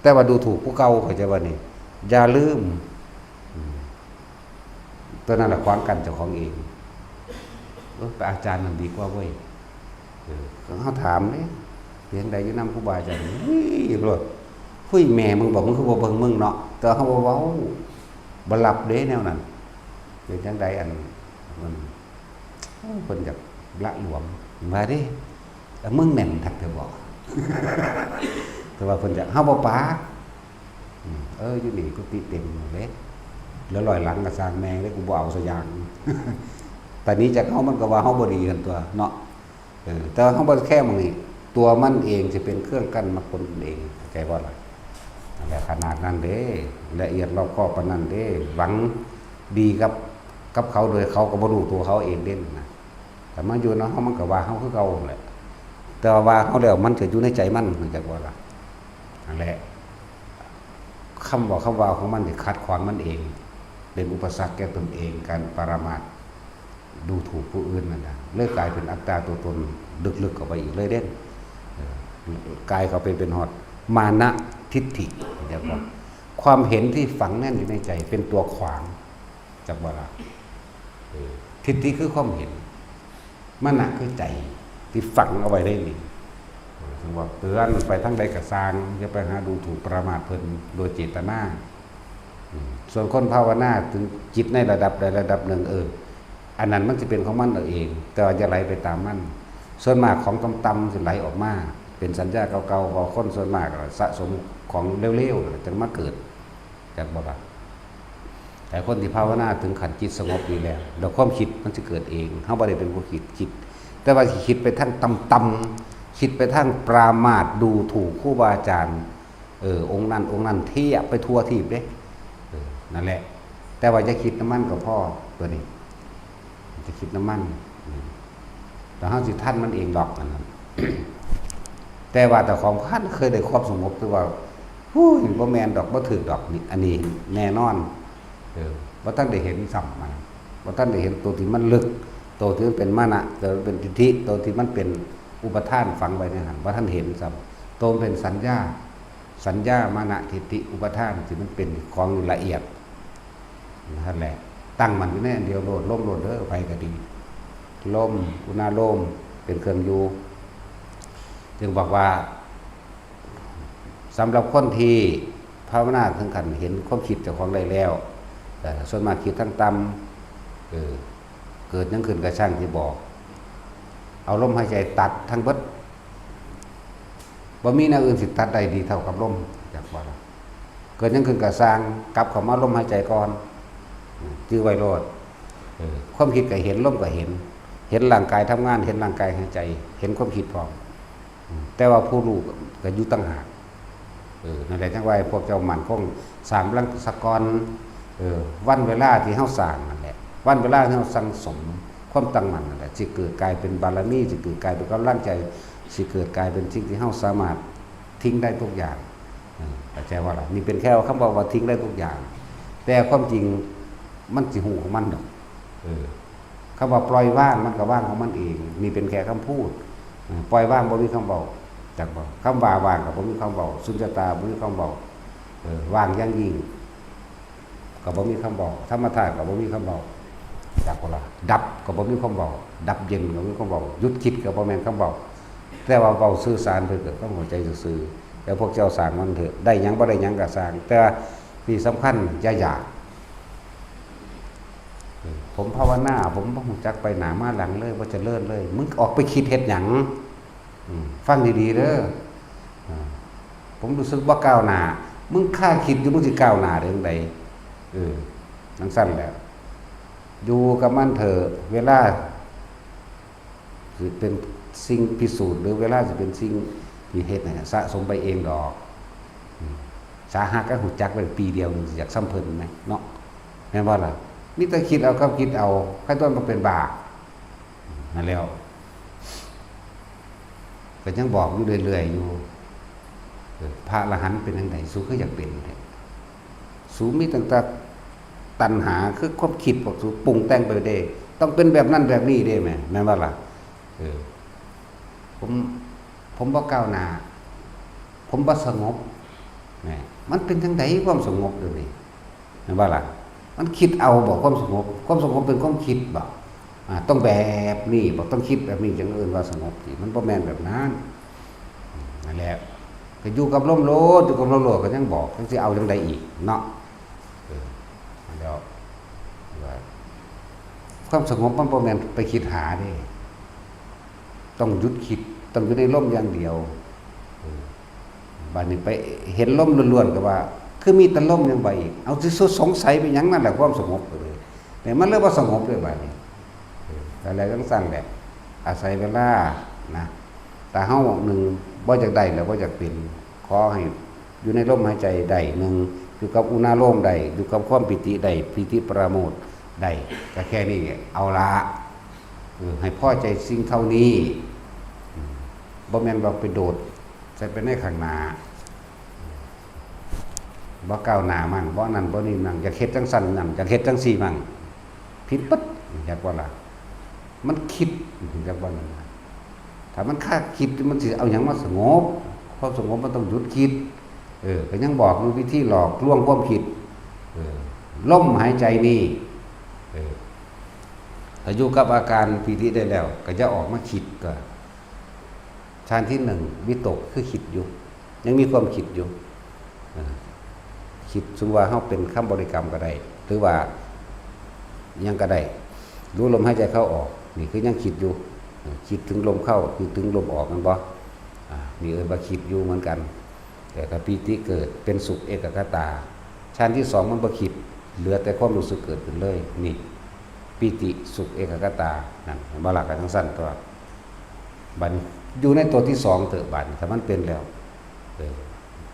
แต่ว่าดูถูกผู้เก่า เข้าใจบ่นี่ อย่าลืม อืม ตัวนั้นแหละขวางกั้นเจ้าของเอง เออ ไปอาจารย์นั่นดีกว่าเว้ย เออ เฮาถามเด้ เพียงใดอยู่นำครูบาอาจารย์ เฮ้ย โลด เฮ้ย แม่มึงบอก มึงคือบ่เบิ่งมึงเนาะ แต่เฮาบ่เว้า บ่รับเด้แนวนั้น เป็นจั่งใดอัน มัน โอ้ เพิ่นอยากละหลวม ว่าเด้ แต่มึงแม่นคักเถอะบ่ แต่ว่าเพิ่นอยาก เฮาบ่ปาก อืม เออ อยู่นี่กุฏิเต็มหมดเลย เหลือร้อยหลังก็ซ่างแม่งเลย กูบ่เอาสักอย่าง แต่นี้จากเฮามันก็ว่าเฮาบ่ดีหั่นตัวเนาะ เออ แต่ว่าเฮาบ่แค่หม่องนี้ ตัวมันเองสิเป็นเครื่องกั้นมรรคผลตนเอง เข้าใจบ่ล่ะ นั่นแหละ ขนาดนั้นเด้ ละเอียดรอบคอบปานนั้นเด้ หวังดีกับ กับเขาโดยเขาก็บ่รู้ตัวเขาเองเด้นะ แต่มาอยู่นำเฮามันก็ว่าเฮาคือเก่าหั่นแหละ แต่ว่าว่าเฮาแล้วมันก็อยู่ในใจมัน เข้าใจบ่ล่ะ นั่นแหละ คำบอกคำว่าของมันนี่ขัดขวางมันเอง เป็นอุปสรรคแก่ตนเอง การปรามาส ดูถูกผู้อื่นนั่นนะ เลยกลายเป็นอัตตาตัวตนลึกๆเข้าไปอีกเลยเด้ เออ กลายเข้าไปเป็นฮอดมานะทิฏฐิ เดี๋ยวก่อน ความเห็นที่ฝังแน่นอยู่ในใจเป็นตัวขวาง จักบ่ล่ะ เออ ทิฏฐิคือความเห็น มานะคือใจที่ฝังเอาไว้ได้นี่ เออ ถึงว่าเตือนไปทางใดก็ซ่าง อย่าไปหาดูถูกประมาทเพิ่นโดยเจตนา อืม ส่วนคนภาวนาถึงจิตในระดับใดระดับหนึ่ง เออ อันนั้นมันสิเป็นของมันเอาเอง แต่ว่าอย่าไหลไปตามมัน ส่วนมากของต่ำๆสิไหลออกมา เป็นสัญญาเก่าๆ เพราะคนส่วนมากสะสมของเลวๆ จั่งมาเกิด จักบ่ล่ะ แต่คนที่ภาวนาถึงขั้นจิตสงบดีแล้ว แล้วความคิดมันสิเกิดเอง เฮาบ่ได้เป็นผู้คิด คิด แต่ว่าสิคิดไปทางต่ำๆ คิดไปทางปรามาส ดูถูกครูบาอาจารย์ เออ องค์นั้น องค์นั้น เทียบไปทั่วทีปเด้ เออ นั่นแหละ แต่ว่าอย่าคิดนำมันก็พอ ตัวนี้ จะคิดนำมัน อืม แต่เฮาสิทันมันเองดอก อันนั้น แต่ว่าเจ้าของพันเคยได้ความสงบ คือว่า "ฮู้ย บ่แม่นดอก บ่ถืกดอก" นี่ อันนี้แน่นอน เออ บ่ทันได้เห็นซ้ำมัน บ่ทันได้เห็นตัวที่มันลึก ตัวที่มันเป็นมานะ ตัวที่มันเป็นทิฏฐิ ตัวที่มันเป็นอุปาทานฝังไว้ในหั้น บ่ทันเห็นซ้ำ ตัวมันเป็นสัญญา สัญญา มานะ ทิฏฐิ อุปาทาน ที่มันเป็นของละเอียด นั่นแหละ ตั้งมั่นอยู่ในอันเดียวโลด ลมโลดเด้อ ไผก็ดี ลม อุณาโลม เป็นเครื่องอยู่ จึงบอกว่า สำหรับคนที่ภาวนาถึงขั้นเห็นความคิดเจ้าของได้แล้ว เอ่อ ส่วนมากคิดทางต่ำ เออ เกิดหยังขึ้นก็ช่างที่บอก เอาลมหายใจตัดทั้งเบิด บ่มีแนวอื่นสิตัดได้ดีเท่ากับลม อยากว่าล่ะ เกิดหยังขึ้นก็ซ่าง กลับเข้ามาลมหายใจก่อน จื่อไว้โลด เออ ความคิดก็เห็น ลมก็เห็น เห็นร่างกายทำงาน เห็นร่างกายหายใจ เห็นความคิดพร้อม อืม แต่ว่าผู้รู้ก็อยู่ต่างหาก เออ นั่นแหละ จั่งว่าให้พวกเจ้ามั่นคง สร้างหลังสะก่อน เออ วันเวลาที่เฮาสร้างนั่นแหละ วันเวลาที่เฮาสั่งสมความตั้งมั่นนั่นแหละ สิเกิดกลายเป็นบารมี สิเกิดกลายเป็นกำลังใจ สิเกิดกลายเป็นสิ่งที่เฮาสามารถทิ้งได้ทุกอย่าง เออ เข้าใจบ่ล่ะ นี่เป็นแค่คำเว้าว่าทิ้งได้ทุกอย่าง แต่ความจริงมันสิฮู้ของมันดอก เออ คำว่าปล่อยวางมันก็วางของมันเอง นี่เป็นแค่คำพูด เออ ปล่อยวางบ่มีคำเว้า จักบ่ คำว่าว่างก็บ่มีคำเว้า สุญญตาบ่มีคำเว้า เออ ว่างอย่างยิ่ง ก็บ่มีคำเว้า ธรรมธาตุก็บ่มีคำเว้า จักบ่ล่ะ ดับก็บ่มีคำเว้า ดับเย็นก็บ่มีคำเว้า หยุดคิดก็บ่แม่นคำเว้า แต่ว่าเว้าสื่อสารเพื่อเกิดความเข้าใจซื่อๆ แล้วพวกเจ้าสร้างมันเถอะ ได้หยังบ่ได้หยังก็สร้าง แต่ว่าที่สำคัญอย่าอยาก เออ ผมภาวนา ผมบ่ฮู้จักไปหน้ามาหลังเลย บ่เจริญเลย มึงออกไปคิดเฮ็ดหยัง อืม ฟังดีๆเด้อ อ่า ผมรู้สึกบ่ก้าวหน้า มึงคาคิดอยู่ มึงสิก้าวหน้าได้จั่งใด เออ จั่งซั้นแหละ อยู่กับมันเถอะ เวลาสิเป็นสิ่งพิสูจน์ หรือเวลาสิเป็นสิ่งที่เฮ็ดให้สะสมไปเองดอก อืม สาหัสก็ฮู้จักได้ปีเดียว อยากส่ำเพิ่นแหมเนาะ แม่นบ่ล่ะ มีแต่คิดเอากับคิดเอา ใครตัวมันเป็นบ้า นั่นแล้ว ก็ยังบอกอยู่เรื่อยๆอยู่ เออ พระอรหันต์เป็นจั่งใด สูคืออยากเป็นแท้ สูมีตั้งแต่ตัณหา คือความคิดพวกสูปรุงแต่งไปเด้ ต้องเป็นแบบนั้นแบบนี้เด้แหม แม่นบ่ล่ะ เออ ผม ผมบ่ก้าวหน้า ผมบ่สงบ แหม มันเป็นจั่งใดความสงบเดี๋ยวนี้ เห็นบ่ล่ะ มันคิดเอาบ่ความสงบ ความสงบเป็นความคิดบ่ อ่า ต้องแบบนี้บ่ ต้องคิดแบบนี้จั่งเอิ้นว่าสงบสิ มันบ่แม่นแบบนั้น นั่นแหละ ก็อยู่กับลมโลด อยู่กับลมโลดก็ยังบอก จั่งสิเอาจั่งใดอีกเนาะ เออ แล้ว ว่า ความสงบมันบ่แม่นไปคิดหาเด้ ต้องหยุดคิด ต้องอยู่ในลมอย่างเดียว เออ บัดนี้ไปเห็นลมล้วนๆ ก็ว่า คือมีแต่ลมยังไปอีก เอาสิสงสัยไปหยัง นั่นแหละความสงบเลย แต่มันเลยบ่สงบเลยบัดนี้ เออ อะไรจั่งซั่นแหละ อาศัยเวลานะ ถ้าเฮาหนึ่งบ่อยากได้แล้วบ่อยากเป็น ขอให้อยู่ในลมหายใจได้หนึ่ง อยู่กับอุณาโลมได้ อยู่กับความปีติได้ ปีติปราโมทย์ได้ ก็แค่นี้เอาละ เออ ให้พอใจสิ่งเท่านี้ อืม บ่แม่นว่าไปโดดใส่ไปในข้างหน้า บ่ก้าวหน้ามั่ง บ่นั่นบ่นี่มั่ง อยากเฮ็ดจั่งซั่นมั่ง อยากเฮ็ดจั่งซี่มั่ง ผิดปั๊บ อยากว่าล่ะ มันคิด อยากว่านั่นนะ ถ้ามันคาดคิด มันสิเอาหยังมาสงบ ความสงบมันต้องหยุดคิด เออ ก็ยังบอกอยู่วิธีหลอกลวงความคิด เออ ลมหายใจนี่ เออ ถ้าอยู่กับอาการปีติได้แล้ว ก็จะออกมาคิดก็ ฌานที่หนึ่ง วิตกคือคิดอยู่ ยังมีความคิดอยู่ อ่า คิด สมมุติว่าเฮาเป็นคำบริกรรมก็ได้ หรือว่าหยังก็ได้ รู้ลมหายใจเข้าออก นี่คือยังคิดอยู่ อ่า คิดถึงลมเข้า คิดถึงลมออก แม่นบ่ อ่า นี่เอิ้นว่าคิดอยู่เหมือนกัน แต่ถ้าปีติเกิดเป็นสุขเอกัคคตา ฌานที่สองมันบ่คิด เหลือแต่ความรู้สึกเกิดขึ้นเลย นี่ ปีติสุขเอกัคคตา นั่น เห็นบ่ล่ะ ก็จั่งซั่นตัว บัดนี้อยู่ในตัวที่สองเถอะ บัดนี้ ถ้ามันเป็นแล้ว เออ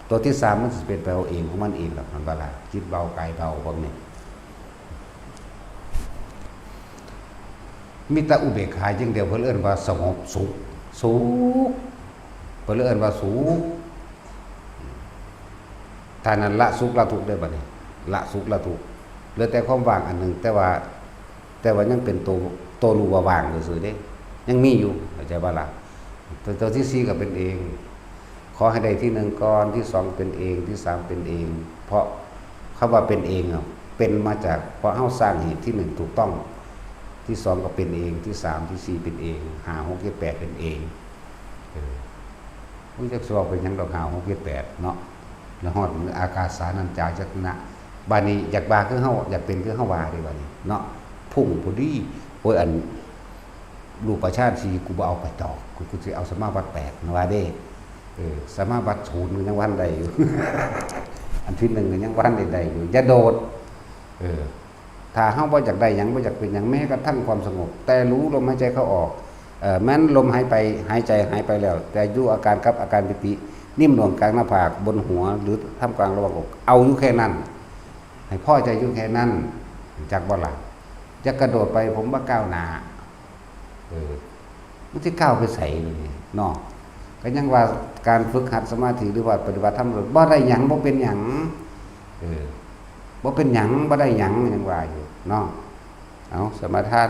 ตัวที่สามมันสิเป็นไปเอาเองของมันเองหรอก มันบ่ล่ะ จิตเบากายเบาพวกนี้ มีแต่อุเบกขาอย่างเดียว เพิ่นเอิ้นว่าสงบสุข สุข เพิ่นเลยเอิ้นว่าสุข ถ้านั้นละสุขละทุกข์ได้บัดนี้ ละสุขละทุกข์ เหลือแต่ความว่างอันหนึ่ง แต่ว่า แต่ว่ายังเป็นตัว ตัวรู้ว่าว่างซื่อๆเด้ ยังมีอยู่ เข้าใจบ่ล่ะ ตัว ตัวที่สี่ก็เป็นเอง ขอให้ได้ที่หนึ่งก่อน ที่สองเป็นเอง ที่สามเป็นเอง เพราะคำว่าเป็นเองอะ เป็นมาจาก เพราะเฮาสร้างเหตุที่หนึ่งถูกต้อง ที่สองก็เป็นเอง ที่สาม ที่สี่เป็นเอง ห้า หก เจ็ด แปดเป็นเอง เออ มันจักสิเว้าไปหยังดอก ห้า หก เจ็ด แปด เนาะ แล้วฮอดมื้ออากาสานัญจายตนะ บัดนี้อยากว่าคือเฮา อยากเป็นคือเฮาว่าเด้บัดนี้เนาะ พุ่งพอดี โอ้ย อัน รูปฌานสี่กูบ่เอาไปดอก กู กูสิเอาสมาบัติแปดนะว่าเด้ เออ สมาบัติศูนย์มันยังว่าได้อยู่ อันที่หนึ่งก็ยังว่าได้ได้อยู่ อย่าโดด เออ ถ้าเฮาบ่อยากได้หยัง บ่อยากเป็นหยัง แม้กระทั่งความสงบ แต่รู้ลมหายใจเข้าออก เอ่อ แม้นลมหายไป หายใจหายไปแล้ว แต่อยู่อาการกับอาการปีติ นิ่มนวลกลางหน้าผาก บนหัว หรือท่ามกลางระหว่างอก เอาอยู่แค่นั้น ให้พอใจอยู่แค่นั้น จักบ่ล่ะ จะกระโดดไป ผมบ่ก้าวหน้า เออ มันสิก้าวไปไสนี่เนาะ ก็ยังว่าการฝึกหัดสมาธิ หรือว่าปฏิบัติธรรม บ่ได้หยัง บ่เป็นหยัง เออ บ่เป็นหยัง บ่ได้หยัง ยังว่าอยู่เนาะ เอา สมาทาน